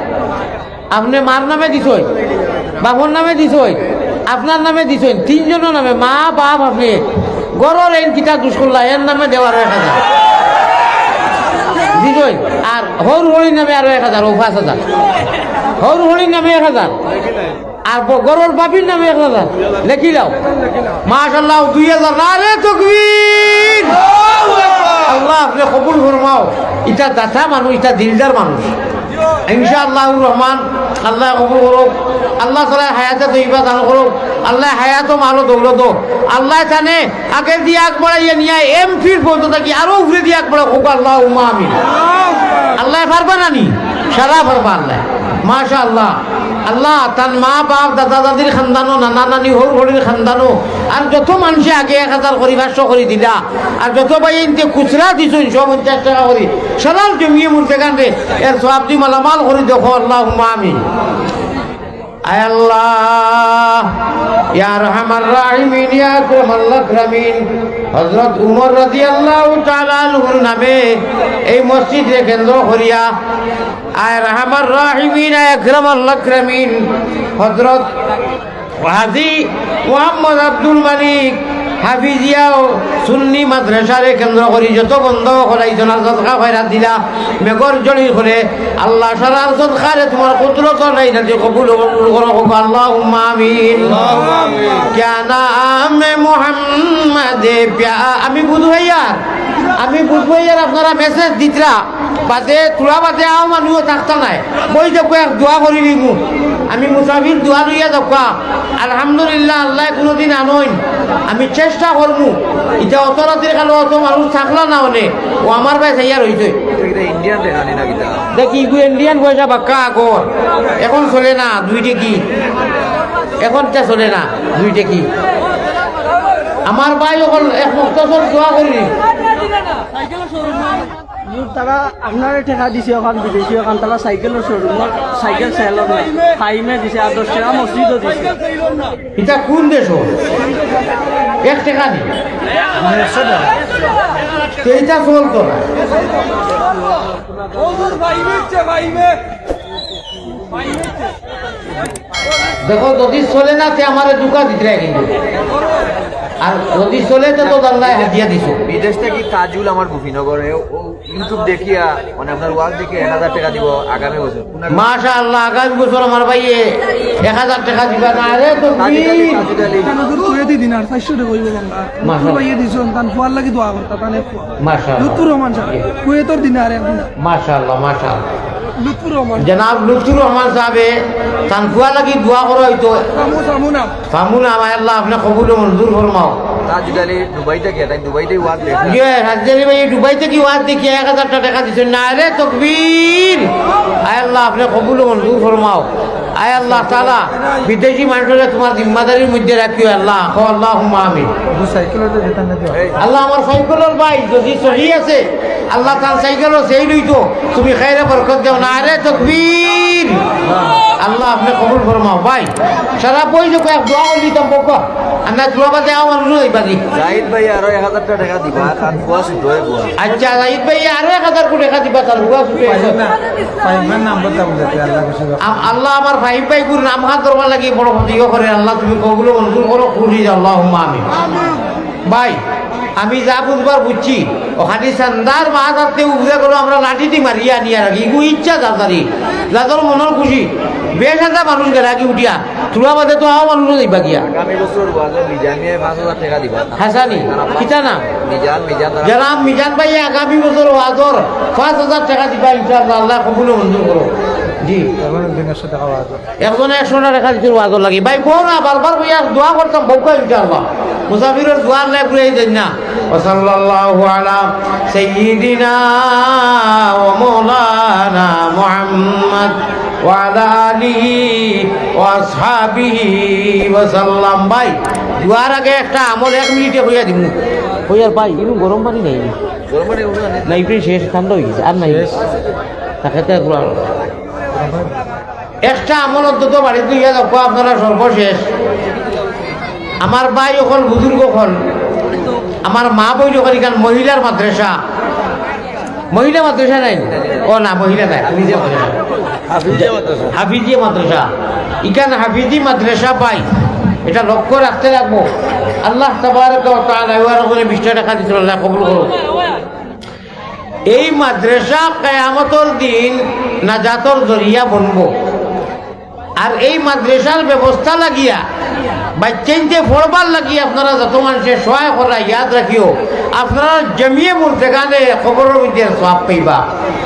আপনে মার নামে দিছইন, বাপর নামে দিছইন, আপনার নামে দিছইন, তিনজনর নামে, মা, বাপ, আপনে। ঘরর এইন কিতা দুষ করলা, এর নামে দেওয়ার এক হাজার। দিছইন, আর হউর হড়ির নামে আরো এক হাজার, ও পাঁচ হাজার। হউর হড়ির নামে এক হাজার। আর ব-, ঘরর বাপির নামে এক হাজার লেখিলাও। মাশাআল্লাহ, দুই হাজার। নারে তকবীর। আল্লাহ, আপনে কবুল ফরমাও। ইটা দাতা মানুষ, ইটা দিলদার মানুষ। ইনশাআল্লাহুর রহমান, আল্লাহ কবুল করুক। আল্লাহ তাআলা হায়াতে তৈবা দান করুক। আল্লাহ হায়াত ও মাল ও দৌলত ও। আল্লাহ তানে আগে দিয়া আগ বাড়াইয়া নিয়া এমপির পদ থাকি আরো উপরে দিয়া আগ বাড়াউক, আল্লাহুম্মা আমিন। আল্লাহ পারবা না নি? সারা পারবা আল্লাহ। মাশাআল্লাহ। আল্লাহ তান মা বাপ, দাদা দাদির খান্দানো, নানা নানি, হউর হড়ির খান্দানো, আর যত মানষে আগে এক হাজার করি, পাঁচশো করি দিলা, আর যত ভাইয়াইন্তে খুচরা দিছইন, সব পঞ্চাশ টেকা করি, সারার জমিয়ে মুর্দেগান রে, এর সওয়াব দি মালামাল করি দেখো, আল্লাহুম্মা আমিন। আয় আল্লাহ, ইয়া আরহামার রাহিমিন, ইয়া আকরামাল আকরামিন, হযরত উমর রাদিয়াল্লাহু তাআলা আনহুর নামে এই মসজিদরে কেন্দ্র করিয়া, আয় আরহামার রাহিমিন, আয় আকরামাল আকরামিন, হযরত হাজী মোহাম্মদ আব্দুল মালিক হাফিজিয়া ও সুন্নি মাদ্রাসারে কেন্দ্র করি যত বন্দা অকল আইছইন আর সদকা খয়রাত দিলা, মেঘর জড়ি করে আল্লাহ সারার সদকারে তোমার কুদরতর রাইনাতে কবুল ও মঞ্জুর করো, কও আল্লাহুম্মা আমিন। আল্লাহুম্মা আমিন। কিয়া নামে মোহাম্মদে প্যা-, আমি বুঝাইয়ার, আমি বুঝাইয়ার আপনারা মেসেজ দিতরা, বাদে, থুড়া বাদে আও মানুষ থাকতা নায়। বই দেখো, এক দোয়া করি নিমু। আমি মুসাফির দোয়া লইয়া যাওয়া। আলহামদুলিল্লাহ, আল্লাহ কোনোদিন আনইন। আমি চেষ্টা করমু। ইটা অত রাতির কালো অত মানুষ থাকলা না অনে। ও আমার ভাই চাইয়া রইছে। এটা ইন্ডিয়ান টেকা নি না কিতা? দেখি, ইগু ইন্ডিয়ান পয়সা বাক্কা আগর। এখন চলে না, দুই টেকি। এখন ইটা চলে না, দুই টেকি। আমার ভাই অকল এক মুক্তসর দোয়া করি। তারা আপনারে টেকা দিছে, ওখান বিদেশি, ওখান তারা সাইকেলর শোরুম, সাইকেল সেলর না, টাইমে দিছে, আর দশ টেকা মসজিদও দিছে। ইটা কোন দেশ? এক টেকা নি? তো ইটা চলতো না। দেখো, যদি চলে না, তে আমারে ধোঁকা দিতে কিন্তু। আর যদি চলে, তো, তো আল্লাহ হাদিয়া দিছে। বিদেশ থাকি তাজুল আমার গুফিনগরে, ও YouTube দেখিয়া, মানে, আপনার ওয়াজ দেখিয়া এক হাজার টেকা দিব আগামী বছর। মাশাআল্লাহ, আগামী বছর আমার ভাইয়ে এক হাজার টেকা দিবা। নারে তকবীর। তাজুদ আলী, তাজুদ আলী। তানু তো কুয়েতি দিনার, চাইরশো টেকা অইবো বাংলা। মাশাআল্লাহ। ভাইয়ে দিছইন, তান ফুয়ার লাগি দোয়া করতা, তানে ফুয়া। মাশাআল্লাহ। লুৎফুর রহমান সাব, জি। কুয়েতর দিনার এখন। মাশাআল্লাহ, মাশাআল্লাহ। লুৎফুর রহমান। জনাব লুৎফুর রহমান সাবে তান ফুয়া লাগি দোয়া করা অইতো। সামু, সামু না। সামু না, আয় আল্লাহ, আপনে কবুল ও মঞ্জুর ফরমাও। তাজুদ আলী দুবাই থাকি, তাইন দুবাই থাকি ওয়াজ দেখি। ইয়ে, তাজুদ আলী ভাই দুবাই থাকি ওয়াজ দেখিয়া এক হাজার টেকা দিছইন। নারে তকবীর। আয় আল্লাহ, আপনে কবুল ও মঞ্জুর ফরমাও। আয় আল্লাহ তাআলা, বিদেশি মানুষরে তুমার জিম্মাদারির মধ্যে রাখিও আল্লাহ। কও আল্লাহুম্মা আমিন। আল্লাহ, আমার সাইকেলর ভাই যদি সহি আছে, আল্লাহ তার সাইকেলও সেই লইতো, তুমি খাইরে বরকত দেও। নারে তকবীর। আল্লাহ, আপনে কবুল ফরমাও ভাই। সারা বই যে কয়েক দোয়া করলি তো বউকা। আর না, তুলা বাদে আমার উঠে যাইবা দি। জাহিদ ভাই আরো এক হাজার টেকা দিবা, তার ফুয়া ছোট অয় বুয়া। আচ্ছা, জাহিদ ভাই আরো এক হাজার টেকা দিবা, তার ফুয়া ছোট অয়। পাইবেন না, পাইবেন না, আমরা তা বলতে আল্লাহ খুশি হবে। আম-, আল্লাহ আমার ফাহিম ভাইগুর নাম হাত ধরবার লাগি বড় ক্ষতি করে। আল্লাহ তুমি কবুল মঞ্জুর করো, খুশি যাও, আল্লাহুম্মা আমিন। ভাই, আমি যা বুঝবার বুঝছি, অখানি চান্দার মাত হাতে উগরে করো, আমরা লাঠি দি মারিয়া আনিয়া রাখি, ইগু ইচ্ছা যার যারি, যার মনর খুশি। বিশ হাজার মানুষ গেলাগি উঠিয়া, তুলা বাদে তো আও মানুষ যাইবা গিয়া। আগামী বছর ওয়াজে মিজান মিয়ায় পাঁচ হাজার টেকা দিবা। হাসানি, কিতা না? মিজান, মিজান তারা যারা মিজান ভাই আগামী বছর ওয়াজর পাঁচ হাজার টেকা দিবা ইনশাআল্লাহ, আল্লাহ কবুল মঞ্জুর করো। জি। এখন একদিন একশো টেকা ওয়াজ। একজনে একশো টেকা দিতে ওয়াজর লাগি। ভাই, বউ না, বারবার কইয়া দোয়া করতাম, বউকা ইনশাআল্লাহ। মুসাফিরর দোয়া আল্লাহ ঘুরাই দেন না। ওয়া সাল্লাল্লাহু আলা সাইয়্যিদিনা ওয়া মাওলানা মুহাম্মদ ওয়া আলা আলিহি ওয়া আসহাবিহি ওয়া সাল্লাম। ভাই, দোয়ার আগে একটা আমল এক মিনিটে কইয়া দিমু। কইয়ার ভাই, ইনু গরম পানি নাই। গরম পানি ওখানে। না, ইফরে শেষ, ঠান্ডা অই গেছে, আর নাই। শেষ। তাকে তো একবার একটা আমল অন্তত বাড়িত লইয়া যাও, আপনারা সর্বশেষ। আমার ভাই অকল, বুজুর্গ অকল, আমার মা বইন অকল, ইখান মহিলার মাদ্রাসা। মহিলা মাদ্রাসা নাই? ও না, মহিলা নাই, পুরুষ মাদ্রাসা। হাফিজিয়া মাদ্রাসা। হাফিজিয়া মাদ্রাসা। ইখান হাফিজি মাদ্রাসা ভাই, এটা লক্ষ্য রাখতে লাগবো। আল্লাহ তাবারাকা ওয়া তাআলা ওয়ার উপরে বিশটা টেকা দিছিল, আল্লাহ কবুল করো। এই মাদ্রাসা কিয়ামতর দিন নাজাতর জরিয়া বনবো। আর এই মাদ্রাসার ব্যবস্থা লাগিয়া, বাচ্চাইন্তে পড়বার লাগি আপনারা যত মানষে সহায় করা, ইয়াদ রাখিও, আপনারা জমিয়ে মুর্দেগানে কবরর মধ্যে সওয়াব পাইবা।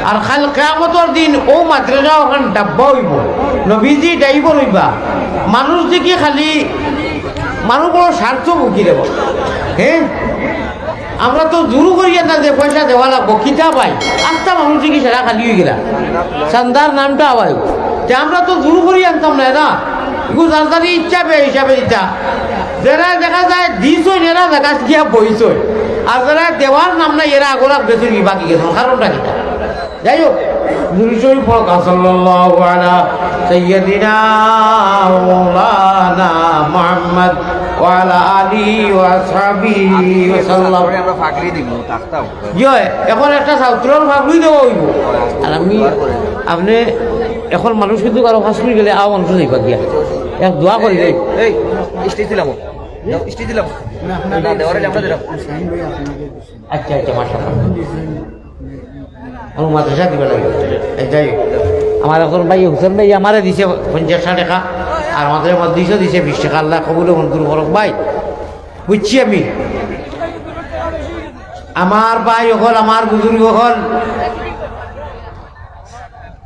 আর কাল কিয়ামতর দিন অউ মাদ্রাসা অখান ডাব্বা অইবো, নবীজি ড্রাইভার অইবা। মানুষ দেখি খালি, মানুষ বড় স্বার্থ ভুগি দেব। হ্যাঁ, আমরা তো জোর করি আনতাম যে পয়সা দেওয়া লাগবো, কিতা ভাই? আস্তা মানুষ দেখি সারা খালি অই গেলা। চান্দার নামটা আওয়াই। তে আমরা তো জোর করি আনতাম না, না? ইগু যার যার ইচ্ছা বে হিসাবে দিতা। যেরা দেখা যায় দিছইন, এরা জাগাত গিয়া বইছইন। আর যেরা দেওয়ার নাম নাই, এরা আগর আগ বেশি বাকি গেছে। কারণটা কিতা? যাই হোক, নুরুল শরীফ পড়ো, সাল্লাল্লাহু আলা সাইয়্যিদিনা ওয়া মাওলানা মুহাম্মদ ওয়া আলা আলিহি ওয়া আসহাবিহি ওয়া সাল্লাম। আমরা পাগড়ি দিব, তাকতাও। ইয়ে, এখন একটা ছাত্রর পাগড়ি দেওয়া অইবো। আর আমি, আপনে এখন মানুষ কিন্তু কারো কাজ করি গেলে আও মানুষ যাইবা গিয়া। এক দোয়া করি দেই। এই, স্টেজ দিলাম। স্টেজ দিলাম। না, দেওয়ারে আমরা দিলাম। আচ্ছা, আচ্ছা, মাশাআল্লাহ। আমার মাদ্রাসা দিবা লাগে। এই যাই হোক, আমার একজন ভাই, হুসেন ভাই, আমারে দিছে পঞ্চাশ টেকা, আর আমারে দুইশো দিছে বিশ টেকা। আল্লাহ কবুল মঞ্জুর করুক ভাই। বুঝছি আমি। আমার ভাই অকল, আমার বুজুর্গ অকল,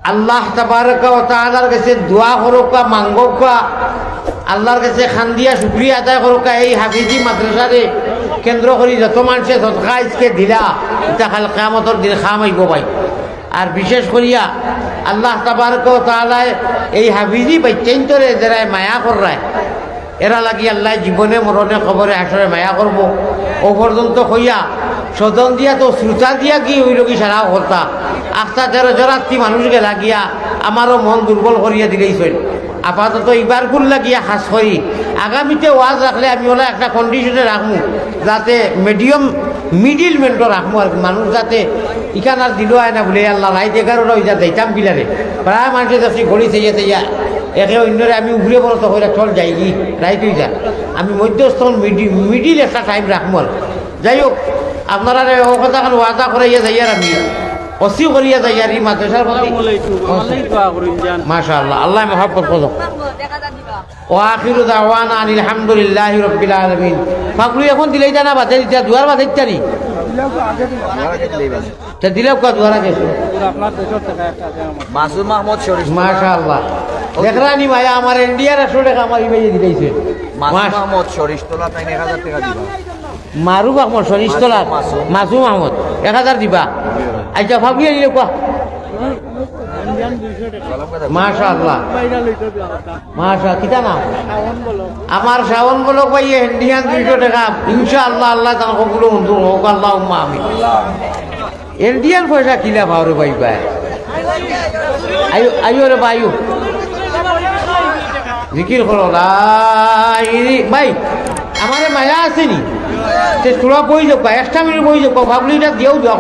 আল্লাহ তাবারাকা ওয়া তাআলার কাছে দোয়া করউক্কা, মাঙ্গউক্কা, আল্লাহর কাছে কান্দিয়া শুকরিয়া আদায় করউক্কা। এই হাফিজি মাদ্রাসারে কেন্দ্র করি যত মানষে সদকা আইজকে দিলা, ইতা কাল কিয়ামতর দিন কাম আইবো ভাই। আর বিশেষ করিয়া আল্লাহ তাবারাকা ওয়া তাআলায় এই হাফিজি বাইচ্চাইন্তরে যেরায় মায়া কররায়, এরা লাগি আল্লাহ জীবনে মরণে কবরে হাশরে মায়া করবো। অউ পর্যন্ত কইয়া, স্বজন দিয়া তো শ্রোতা দিয়া কি অইলো কি সারা কথা। আখতা তেরো জরাত্তি মানুষ গেলা গিয়া আমারও মন দুর্বল করিয়া দিলাইছইন। আপাতত ইবার কুল লাগিয়া খাস করি। আগামীতে ওয়াজ রাখলে আমি অলা একটা কন্ডিশনে রাখমু, যাতে মিডিয়াম, মিডিল মেন্টো রাখমু আর কি। মানুষ যাতে ইখান আর দিল আয় না বুলে, "আল্লাহ, রাইত এগারোটা অইযার, যাইতাম কিলারে?" প্রায় মানষে দেখছি ঘড়ি চাইয়া চাইয়া একে অইন্যরে আমি উপরে বড় তো কইরা, "চল যাইগি, রাইত অইযার।" আমি মধ্যস্থন মিডি-, মিডিল একটা টাইম রাখমু আর। যাই হোক, আপনারারে অউ কথাখান ওয়াদা করাইয়া যাইয়ার আমি, ওসি করিয়া যাইয়ার ই মাদ্রাসার প্রতি। আসসালামু আলাইকুম। ওয়ালাইকুম আসসালাম। মাশাআল্লাহ, আল্লাহ মহব্বত করো। ওয়া আখিরু দাওয়ানা আনিল হামদুলিল্লাহি রাব্বিল আলামিন। পাগড়ি এখন দিলাইতা না বাদে দিতা, দুয়ার বাদে দিতা নি? তে দিলাউক্কা দুয়ার আগে। মাসুম আহমদ শরীফ। মাশাআল্লাহ। দেখরা নি ভাই, আমার ইন্ডিয়ার একশো টেকা আমার ই ভাইয়ে দিলাইছে। মাসুম মাস- আহমদ শরীফ তোলা তাই এক হাজার টেকা দিবা। মারুফ আহমদ শরীফ তোলা, মাসুম। মাসুম আহমদ এক হাজার দিবা। আচ্ছা, পাগড়ি আনিলাউক্কা। মাশাআল্লাহ। মাশা, কিতা নাম? আমার শাওন বলক ভাই, এ হেন্ডিয়ান দুইশো টেকা। ইনশাআল্লাহ, আল্লাহ তান কবুল ও মঞ্জুর হোক, আল্লাহুম্মা আমিন। ইন্ডিয়ান পয়সা কিলা পাও রে ভাই ভাই? আইও, আইও রে ভাই, আইও। জিকির করো, লা ইরি-, ভাই, আমারে মায়া আছে নি? তে তোরা বই যাও, extra মিনিট বই যাও, ভাবলি এটা দিয়াও দেওয়া।